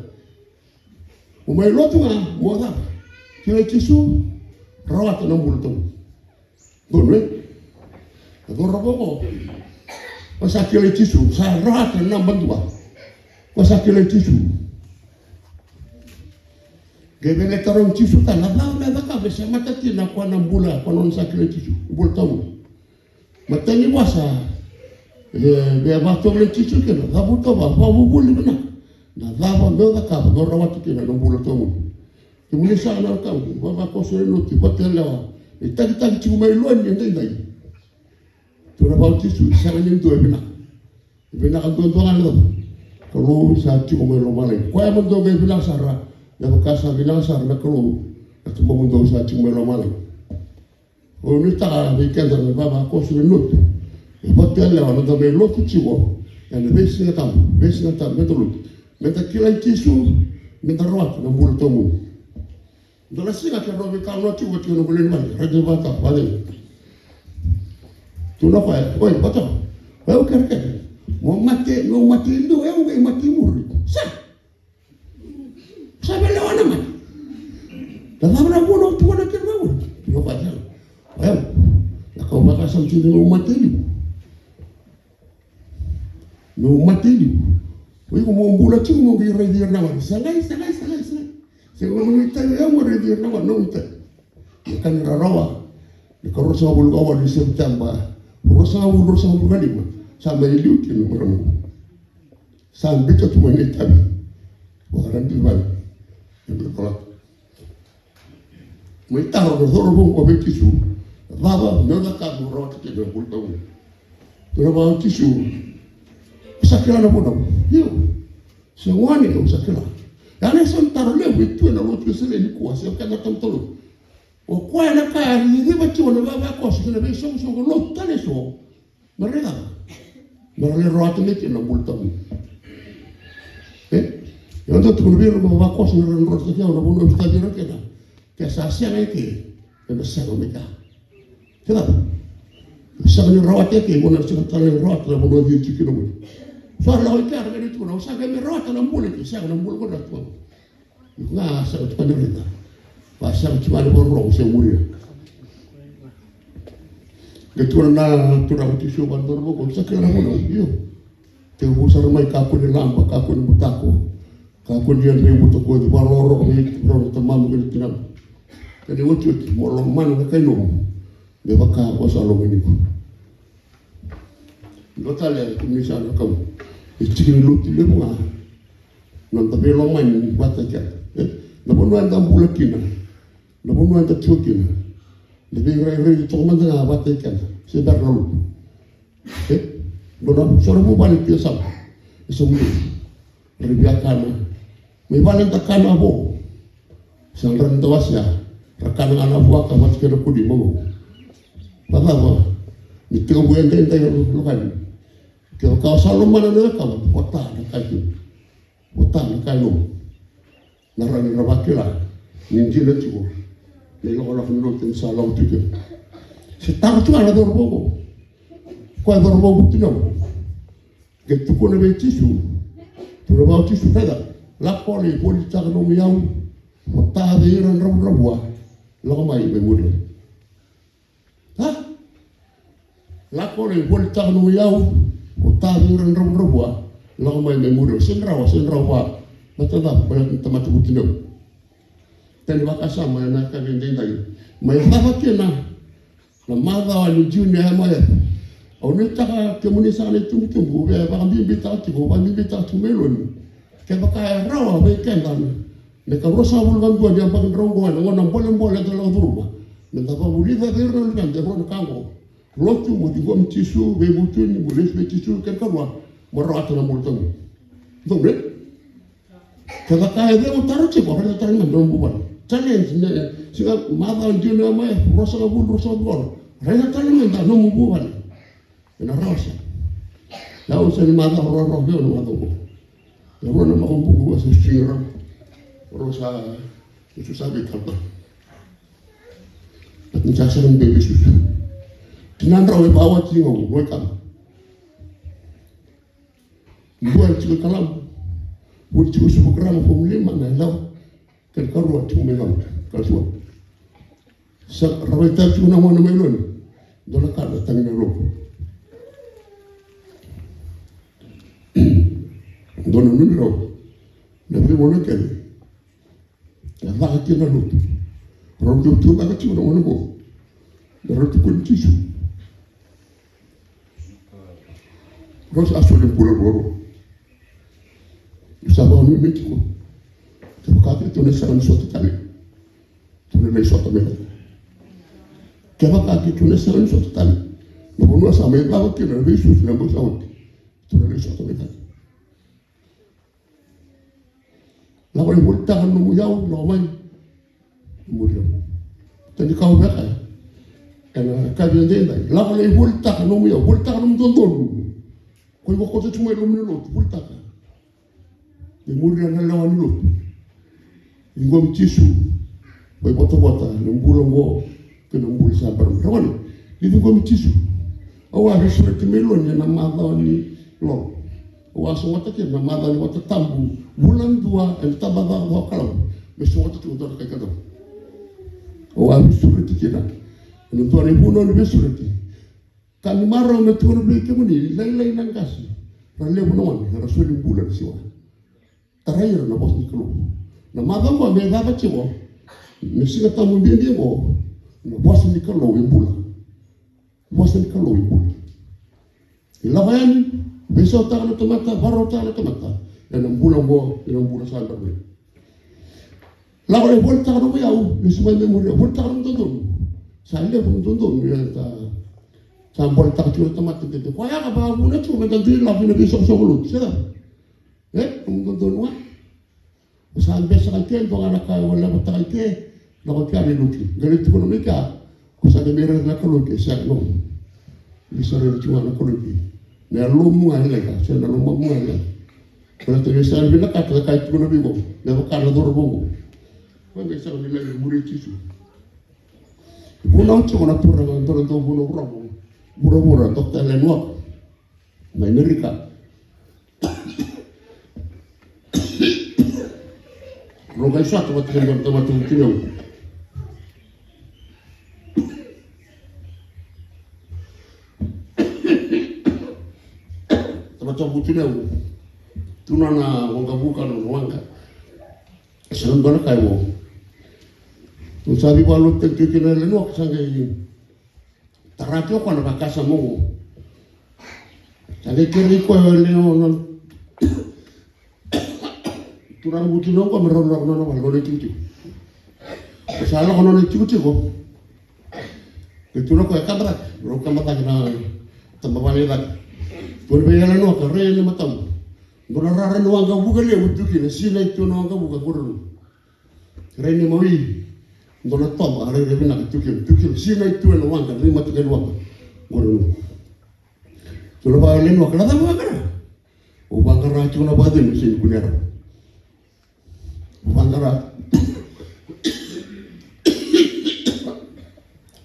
O mai lotu ga mo cava? Kilai Jisu, rawata na bula tawamudu. Donu e? Na cauravou qo, ko sa kilai Jisu, sa rawata na naba dua. Ko sa kilai Jisu. Qai via tarogi Jisu tale, na cava me cakava me semata kina o koya na bula, o koya na nona sa kilai Jisu, bula tawamudu. Matai ni vosa e via vakatovolei Jisu kina, cavuta vua, vakavuvuli vinaka. Na cava meu cakava meu rawata kina na bula tawamudu? Kemuni saka na wekaqu, vavakoso lewe ni lotu, vatu yalewa, e takitaki tiko mai loma ni edaidai. Tukuna vua o Jisu, sega ni dua e vinaka. E vinaka duadua ga na cava? Kalou sa tiko mai lomalagi. Koya mo dou qai vinaka sara, me vaka sa vinaka sara na Kalou na Tamamudou sa tiko mai lomalagi. Au nuitaka vei keda na vavakoso lewe ni lotu, e vatu yalewa, na noda mai lotu tiko ena veisiga tabu, veisiga tabu, meda lotu, meda kilai Jisu, meda rawata na bula tawamudu. Dua na siga keirau veitalanoa tiko vata kei noqu lewe ni vale, raica vata, vale. Tukuna o koya, oi, vata, o yau kerekere, mo mate, mo mate i liu, o yau qai mate i muri. Sa Sa vei lewa na mate. Na cava na vuna o tukuna kina vei au? Tukuna vua, o yau, na ka au vakasama tiko meu mate i liu. Meu mate i liu. O iko mo bula tiko mo qai raici ira na gone. Segai, segai, segai, segai. Sega ni nomu itavi, o yau mo raici ira na gone, nomu itavi. Na ka ni rarawa, na ikaruasagavulu ka walu ni Sepiteba, ruasagavulu, ruasagavulu ka lima. Sa mai liu kina na marama. Sa biuta tu mai na itavi. Vakaraici vale. E vei koya. Mai taro na cauravou qo vei Jisu, na cava meu cakava meu rawata kina na bula tawamudu? Tukuna vua o Jisu, au sa kila na vunau. Io. Se gone, au sa kila. Ya na isau ni taro levu e tu ena lotu Wesele nikua, se o keda tamatalo. O koya na ka e ciciva tiko na vavakoso kei na veisoqosoqo lotu tale eso. Me ra cava? Me ra lai rawata mai kina na bula tawamudu. E? Au dau tukuna vei ira na vavakoso, era drodrotaki au na vanua au sotavi ira kina. Ke sa sega eke, ena sega mai kea. Ke cava? Sega ni rawata eke, iko na sega tale ni rawata na vanua o cici kina mai. Sa lako i kea, ra qai tukuna, au sa qai mai rawata na bula eke, sega, na bula qo na tu. Iko ga sega tiko ni raica. Vakasega tiko ga ni vakarorogo se muria. Qai tukuna na Turaga o Jisu vua na cauravou qo, sa kila na vunau, io. Tekivu sara mai, kakua ni laba, kakua ni butako, kakua ni yadra i butakoci, vakarokoroko vei rau na tamamu kei na tinamu. Kena iotioti, mo lomana na kai nomu me vaka o sa lomani iko. Dua tale, kemuni sa na kau. E tiki ni lotu levu ga na noda veilomani vata kei keda. E? Na vanua eda bula kina, na vanua eda tiko kina, na veirairaici toka mada ga vata kei keda, se bera na lotu. E? Dua na so na vuvale tu e Samu, e Samu levu. Ra via kana. Mai vale da kana vo. Sa dra ni da wasea. Ra kana ga na vuaka vata kei na kuli momo. Vacava? Ni tekivu edaidai na lokani. Kevaka o sa lomana na wekaqu, vota na kai kina. Vota na kai nomu. Na rawa ni ra vakila ni dina tiko na ilakolako ni lotu ni sa lako tu kina. Se taro tu ga na cauravou qo. Koya cauravou vutuniyau. Qai tukuna vei Jisu, tukuna vua o Jisu, raica, lako lai volitaka nomu iyau, vota vei ira na dravudravua, lako mai me muri au. A? Lako lai volitaka nomu iyau, vota vei ira na dravudravua, lako mai me muri au. Sega ni rawa, sega ni rawa vua na tamata, baleta ni tamata vutuniyau. Tani vakasama ena yakavi edaidai. Mai cava kina Na macawa ni June e M I F. Au nuitaka kemuni saka na itubutubu, via vakabibitaka tiko, vakabibitaka tiko mai loni. Kevaka e rawa vei keda me ka ruasagavulu ka dua ni yabaki drau oqo ena gauna bolebole eda lako curuma, meda vakavulica vei ira na luveda e rua na ka oqo: lotu, mo ciqomi Jisu, veivutuni, mo lesu vei Jisu, kena ikarua, mo rawata na bula tabu. Donu e? Kevaka e cegu taro tiko, raica tale ga na nomu vuvale. Challenge, ne, siga, macawa dina mai, ruasagavulu, ruasagavulu ono. Raica tale ga na nomu vuvale. Ena rawa sara. Au sa ni macawa ruarua vei au na macawa oqo. E rua na macawa oqo au sa sui rau. Rau sa, au sa veitalanoa. But ni sa sara ni bebe susu. Kina drau e bawa tiko, oi kama. Dua e tiko i Kalabu. Dua e tiko i Suva, Karama, Fomu Lima, na yalewa. Kena ikarua tiko mai Kalabu, Kalatua. Sa rawai tale tiko na gone mai Loni. Dua na ka na tagi na lotu. Dua na numi rau. Na veigauna kece na caka kina na lotu. Rau dau tu caka tiko na gone qo. Na rau tukuni Jisu. Rau sa soli bula ruarua. Sa vakanuinui tiko. Kevaka keitou na sega ni sota tale, tou na lai sota mai cake. Kevaka keitou na sega ni sota tale, na vanua sa mai cava kina na veisusu na yabaki sa oti, tou na lai sota mai cake. Lako lai volitaka na nomu iyau, lako mai. Muri au. Tani kau veka. Ena kavi edaidai. Lako lai volitaka na nomu iyau, volitaka na nomu dodonu. Ko iko koto tu mai loma ni lotu, volitaka. Me muria na lewa ni lotu. Ciqomi Jisu. Mai votavota na bula oqo kei na bula sa bera mai. Ragone, ni ciqomi Jisu. Au a veisureti mai Loni ena macawa ni lolo. Au a sogota kina na macawa ni Vata Tabu, vula dua ena tabacakacaka vakalawa. Me sogota tiko dua na kai kadau. Au a veisureti kina. Ena dua na ivunau ni veisureti. Ka ni marau me tukuna vei kemuni, lailai na qase ra levu na gone era soli bula na siwa. Tarai ira na vosa ni Kalou. Na macawa oqo me cava tiko, me Siga Tabu bibi oqo, na vosa ni Kalou e bula. Vosa ni Kalou e bula. E lako yani, veisautaka na tamata, vakarautaka na tamata ena bula oqo, ena bula sa bera mai. Lako lai volitaka nomu iyau, lesu mai me muria, volitaka nomu dodonu. Sa levu na dodonu, ia ta, sa boletaka tiko na tamata dede. Koya ka vakavuna tiko me da dui lako ina veisoqosoqo lotu, se cava? E, nomu dodonu a? Ko sa besaka i ke, dua ga na ka e levataka i ke, lako i kea na lotu. Qai lai tukuna mai kea, ko sa qai mai raica na Kalou i ke, sega, no. Ni sa raica tiko ga na Kalou i ke. Na yalomu ga e leqa, se na lomamu ga e leqa. Baleta ni sa vinakata na ka e tukuna vei iko, me vaka na cauravou oqo. Koya qai sega ni lai muri Jisu. Vunau tiko na turaga, dua na dauvunau vuravura, vuravura, Doctor Ellen Walker, mai Amerika. Rau qai sota vata kei dua na tamata vutuniyau. Tamata vutuniyau. Tu nona waqavuka, nona waqa. E sega ni dua na ka e vo. Au sa veivakalotutaki tiko kina na lewe ni waka, sa qai tara tiko o koya na vakasama oqo. Sa qai kerei koya o lewe ni waka, turaga vutuniyau oqo me rau lako nona vale, nona itikotiko. Sa lako nona itikotiko. Qai tukuna o koya, kaba cake, rau kaba cake na tabavale i cake. Tukuna vei lewe ni waka, rai e matamu. Dua na rara ni waqavuka levu tu kina, sinai tu na waqavuka qori. Rai ni mawi, dua na toba, rairai vinaka tu kina, tu kina, sinai tu ena waqa, rai mata kei na waqa. Qori. Tukuna vei lewe ni waka, na cava o vaqara? Au vaqara tiko na vakacegu, sega ni kunea rawa. Au vaqara.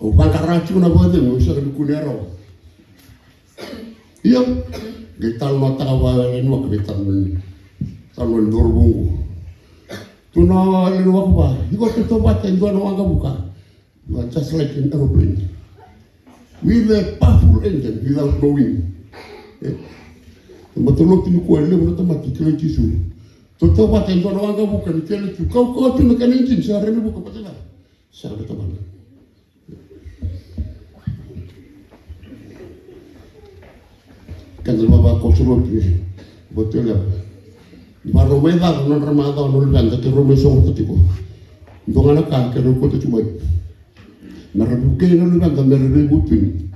Au vaqara tiko na vakacegu, au sega ni kunea rawa. Ia, qai talanoataka vua na lewe ni waka, qai talanoa, talanoa ni cauravou oqo. Tukuna o lewe ni waka vua, iko tautauvata e dua na waqavuka. You are just like an aeroplane with a powerful engine without no wing. E? Na matalotu nikua e levu na tamata e kilai Jisu. Tautauvata e dua na waqavuka, ni kilai tu, kaukauwa tu na kena engine, sa rai ni vuka, baleta na cava? Sega na tamata. Keda na vavakoso lotu ni Vatuyalewa. Ni vakarau mai cava na nodra macawa na luveda, keirau mai sogota tiko. Dua ga na ka keirau kauta tiko mai. Me ra vukei na luveda me ra veivutuni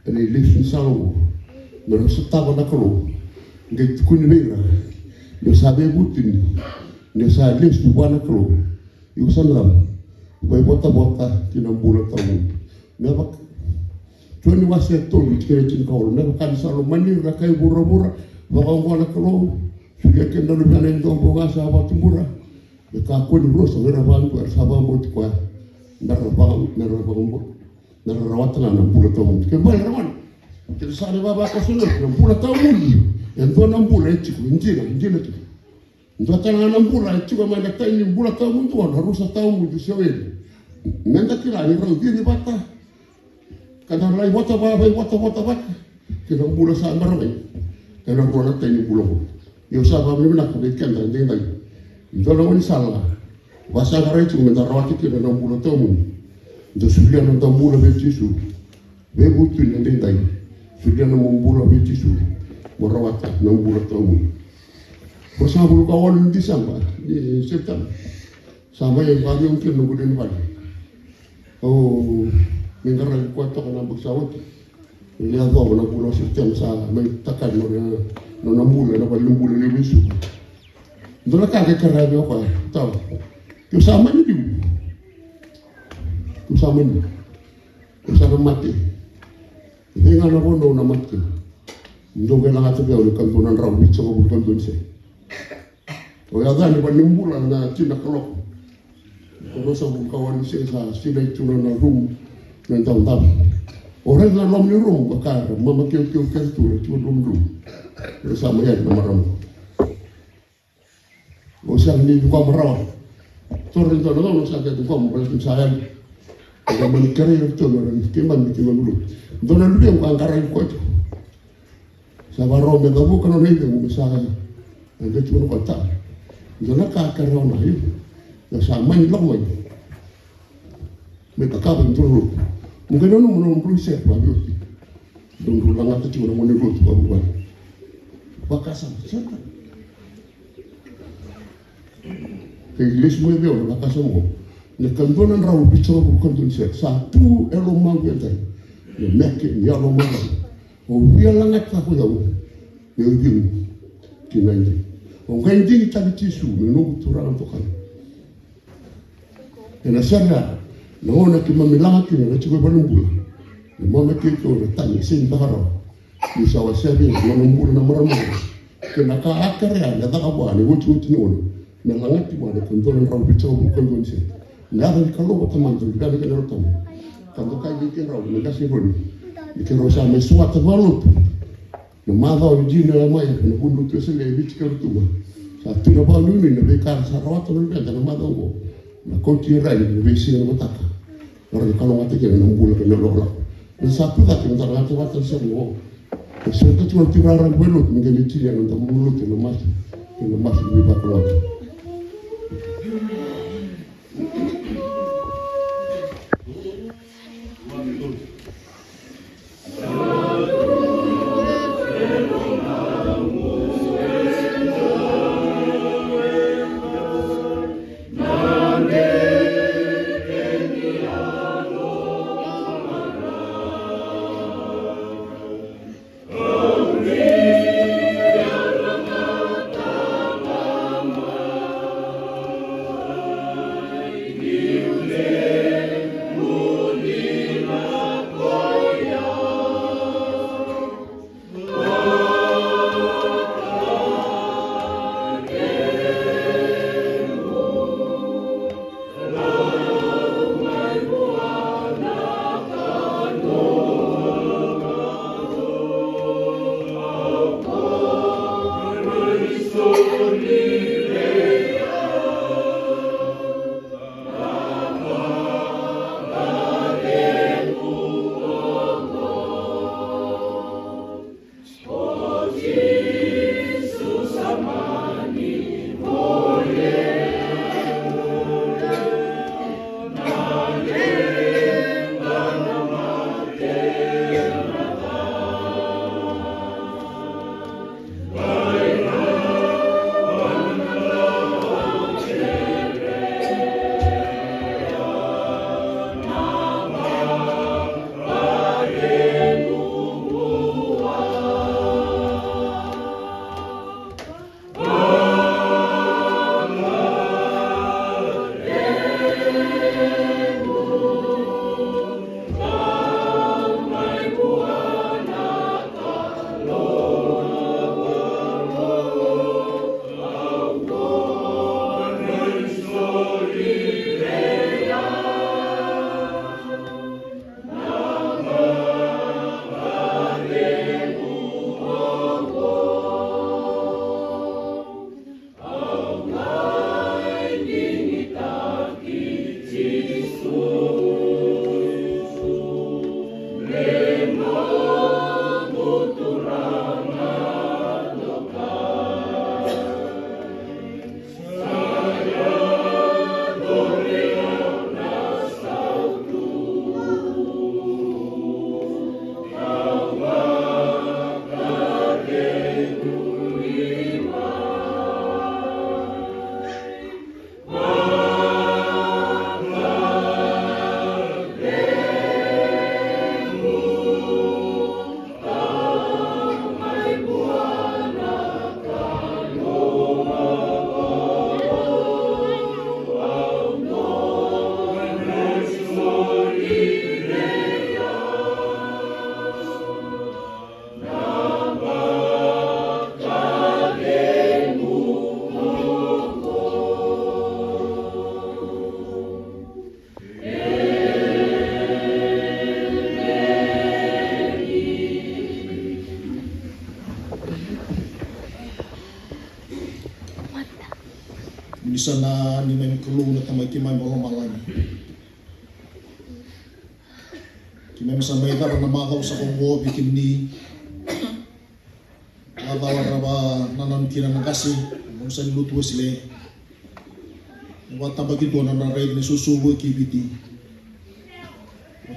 ena ilesu ni sala oqo. Me ra sotava na Kalou. Qai tukuni vei ira ni o sa veivutuni, ni o sa lesu vua na Kalou. Io, sa na cava? Vaivotavota ki na bula tawamudu. Me vaka, Joni wase e tolu, tikina e tinikawalu. Me vaka ni sa lomani ira na kai vuravura vakaoqo na Kalou, solia kina na Luvena e dua bau ga sa vakatubura. Me kakua ni rusa o ira vakadua era sa vakabauti koya, me ra vaka, me ra vakabau, me ra rawata ga na bula tawamudu. Kena ibalebale, ragone, keda sa na vavakoso lotu, na bula tawamudu e dua na bula e tiko, e dina, e dina tiko. Dua tale ga na bula e tiko mai na tai ni bula tawamudu, na rusa tawamudu se o eli. Meda kila ni rau cici vata ka da lai vota vata, vata, vata, vata ki na bula sa bera mai ena rua na tai ni bula oqo. Ia au sa vakavinavinaka vei keda edaidai. Dua na gaunisala vakasaqarai tiko meda rawata kina na bula tawamudu. Da solia na noda bula vei Jisu. Veivutuni edaidai. Solia na nomu bula vei Jisu, mo rawata na bula tawamudu. Ruasagavulu ka walu ni Diseba, ni Sepiteba, sa mai vakaciqoma kina noqu lewe ni vale. Au mai qaravi koya toka na yabaki sa oti. Ni yacova na vula o Sepiteba, sa mai takali na nona, nona bula ena valenibula levu e Suva. Dua na ka e kerea vei au o koya, tau, keu sa mani liu. Keu sa mani liu. Keu sa na mate. Vei ga na vanua au na mate kina, dou qai lagata vei au na ka dua na drau vitusagavulu ka dua ni sede. Au yaco yani valenibula na tini na kaloko. Ruasagavulu ka walu ni sede, sa sinai tu na rumu me davodavo. Au raica na loma ni rumu, vaka era mama keukeu kece tu, era tu e loma ni rumu. Era sa mai yali na marama. Au sega ni ciqoma rawa. Toro e dua na gauna au sa qai ciqoma, baleta ni sa yali. Au mani kerei iratou me ra keimami, keimami lotu. Dua na luvequ a qaravi koya tu. Sa vakarau me cavuka na nona icegu me sa qai tukuna o koya, tau, dua na ka kerea o na, io. Ia sa mani lako mai. Me cakava e dua na lotu. Mo qai nanuma na nomudrau isere vakaoti. Dou lagata tiko na gone lotu vakavuvale. Vakasama, sega. Kei lesu mai vei au na vakasama oqo. Na ka dua na drau vitusagavulu ka dua ni sede. Sa tu e lomaqu edai na meke ni yalo makawa. Au via lagataka o yau meu cegu ki na idi. Au qai digitaki Jisu me noqu Turaga toka. Ena sere ya, na gauna keimami laga kina na tiko e valenibula, na mama keikei na tagi e sega ni caka rawa. Niu sa wasea vei ira na nona bula na marama oqo, kei na ka a kerea me caka vua ena iotioti ni gauna, me lagati vua na ka dua na drau vitusagavulu ka dua ni sede. Na yaca ni Kalou ko Tamada, Luvena kei na Yalo Tabu, ka dokai vei keirau na qase ni Eroni, ni keirau sa mai suata vakalotu. Na macawa ni June, Jeremaia, na Vunilotu Wesele e Viti kei Rotuma. Sa tu na vakanuinui na veika era sa rawata na luveda na macawa oqo. Na kauti ira yani na veisiga na mataka, me ra na kalougata kina na bula kei na lakolako. Na sa tu cake na talagata vata na sere oqo. E sere tiko na turaga raraba ni lotu me qai mai tinia na noda lotu ena masu, ena masu ni veivakalougatataki. Ni sa na ni mai Kalou na Tamai keimami mai lomalagi. Keimami sa mai cava na macawa sa kovo vei kemuni. Macawa ra vanananu kina na qase, na sa ni lotu Wesele. Ni vatabaki dua na nona raici na sosovu ki Viti.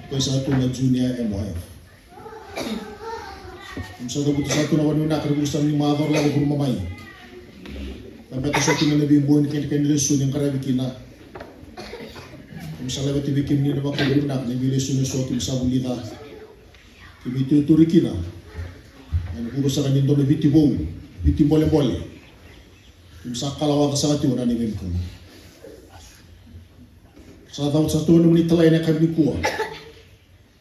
Koya sa tu na Junior M O F. Keimami sa cavuta sa tu na vakanuinui vinaka ni vuku sa ni macawa lako vuru mamai. Ka beta sa tu na veibogi kei na kena lesoni e qaravi kina. Keimami sa laveti vei kemuni na vakavinavinaka na veilesoni eso keimami sa vulica. Keimami tuitui kina. Ena vuku saka ni dua na Viti vou, Viti bolebole. Keimami sa kalawaca saka tiko na neimami Kalou. Sa cavuta sa tu na nomuni talai ena yakavi nikua.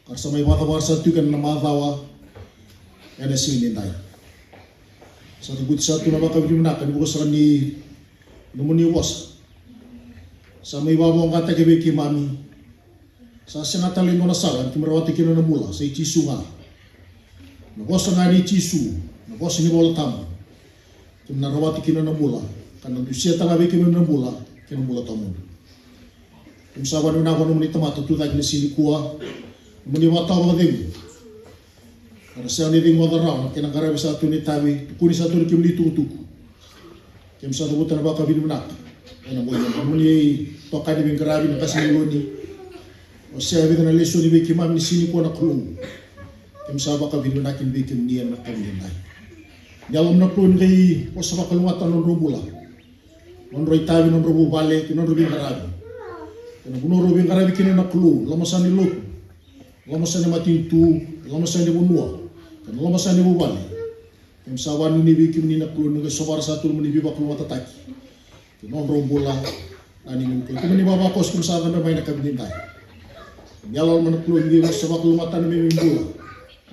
Ka ra sa mai vakacavara sa tu kina na macawa ena siga ni dai. Sa cavuti sa tu na vakavinavinaka ni vuku saka ni nomuni vosa. Sa mai vakavoqataki vei keimami. Sa sega tale e dua na sala ni keimami rawata kina na bula, sa i Jisu ga. Na vosa ga ni Jisu, na vosa ni Vola Tabu. Keimami na rawata kina na bula, ka na dusia tale ga vei keimami na bula kei na bula tawamudu. Keimami sa vakanuinui vinaka vua nomuni tamata tu cake na siga nikua. Nomuni vakatawa vakacegu. Ka ra sega ni cegu vata rawa na kena qaravi sa tu na itavi, tukuni sa tu na kemuni itukutuku. Keimami sa cavuta na vakavinavinaka ena bogi ni nomuni tokani veiqaravi na qase ni loni. O sega e vica na lesoni vei keimami ni siga nikua na Kalou. Keimami sa vakavinavinaka vei kemuni ena yakavi ni dai. Ni yalololoma na Kalou ni qai vosa vakalougatataka na nodrau bula, nodrau itavi, nodrau vuvale kei na nodrau veiqaravi. Kei na vanua rau veiqaravi kina na Kalou, loma sa ni lotu, loma sa ni matanitu, loma sa ni vanua, kei na loma sa ni vuvale. Keimami sa vakanuinui vei kemuni na Kalou ni qai sovara sa tu na nomuni veivakalougatataki. Kei na nodrau bula na neimami Kalou. Keimami vakavakaso keimami sa cabe mai na yakavi ni dai. Ni yalololoma na Kalou ni qai vosa vakalougatataka na neimami bula.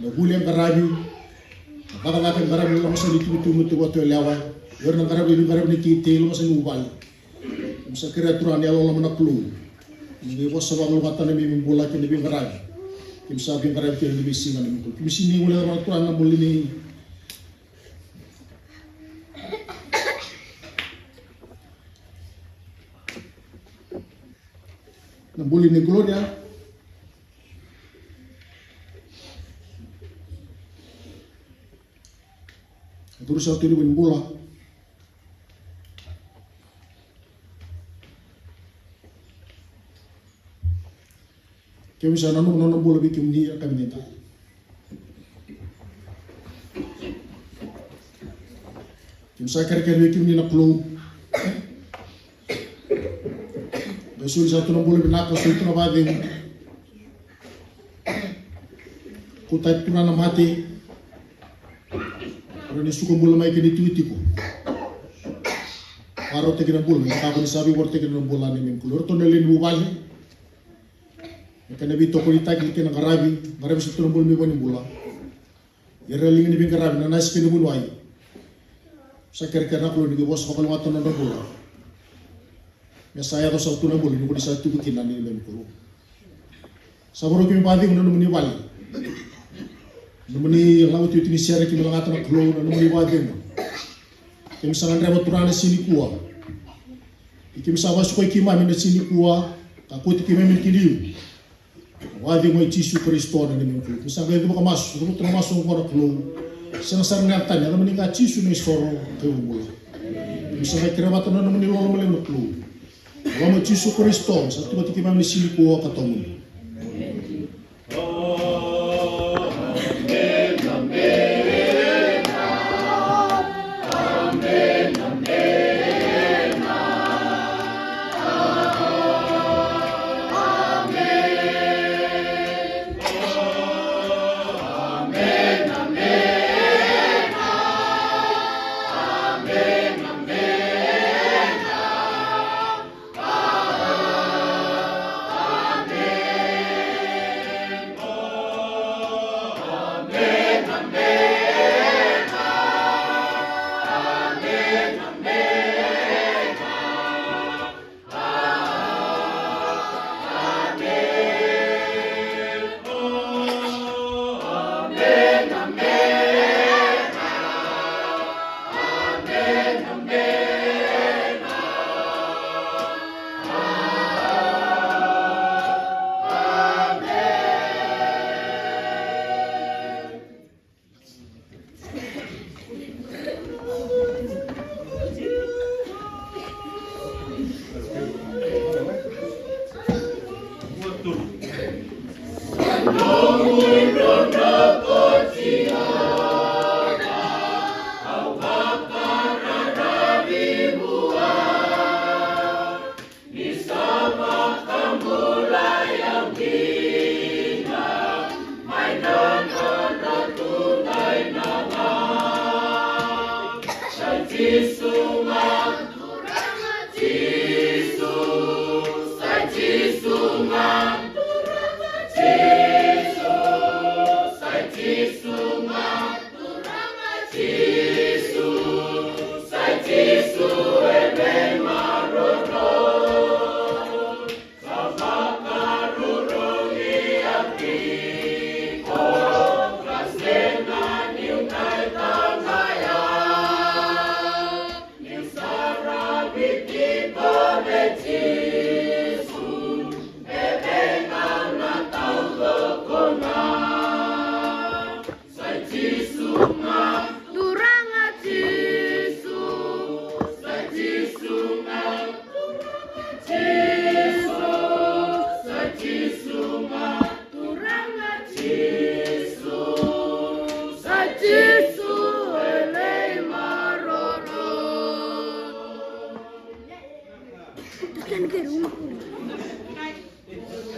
Na vuli e qaravi, na cakacaka e qaravi, loma sa ni tukutuku, na tukutuku yalewa. O ira na qaravi, na qaravi ni tikitiki, loma sa ni vuvale. Keimami sa kerea Turaga ni yalololoma na Kalou ni qai vosa vakalougatataka na neimami bula kei na veiqaravi. Keimami sa veiqaravi kei na veisiga na neimami Kalou. Keimami sa ni guilecava na Turaga na bula ni Na buli ni Gloria. Duru sa tuli ni bula. Keimami sa nanuma na nona bula vei kemuni ena yakavi ni dai. Keimami sa kerekere vei kemuni na Kalou. Qai soli sa tu na bula vinaka, soli tu na vakacegu. Kauta tu na mate. Era ni suka bula mai kei na itikotiko. Vakarautaki na bula, na ka ko ni sa veivakarau tiko na bula ni neimami Kalou. Ratou na lewe ni vuvale. Na kena veitokonitaki kei na qaravi, qaravi sa tu na bula mai vua ni bula. Ira liga ni veiqaravi, na nasi kei na vuniwai. Sa kerekere na Kalou ni qai vosa vakalougatataka na nodra bula. Me sa yaco sa tu na bula ni ko ni sa tiko kina ni neimami Kalou. Sa vakarau keimami vakacegu na nomuni vale. Nomuni lako tiotio ni sere keimami lagata na Kalou na nomuni vakacegu. Keimami sa gadreva Turaga na siga nikua. Ia keimami sa vakasukai keimami na siga nikua, ka kauti keimami ki liu. Vakacegu i Jisu Karisito na neimami Kalou. Keimami sa qai cavuta na masu, cavuta na masu oqo na Kalou. Sega sara ni yaco tani, yaca mani ga Jisu na isoro kei na bula. Keimami sa qai kerea vata na nomuni loloma levu na Kalou. Loloma i Jisu Karisito, sa tu vata kei keimami ni siga nikua ka tawamudu.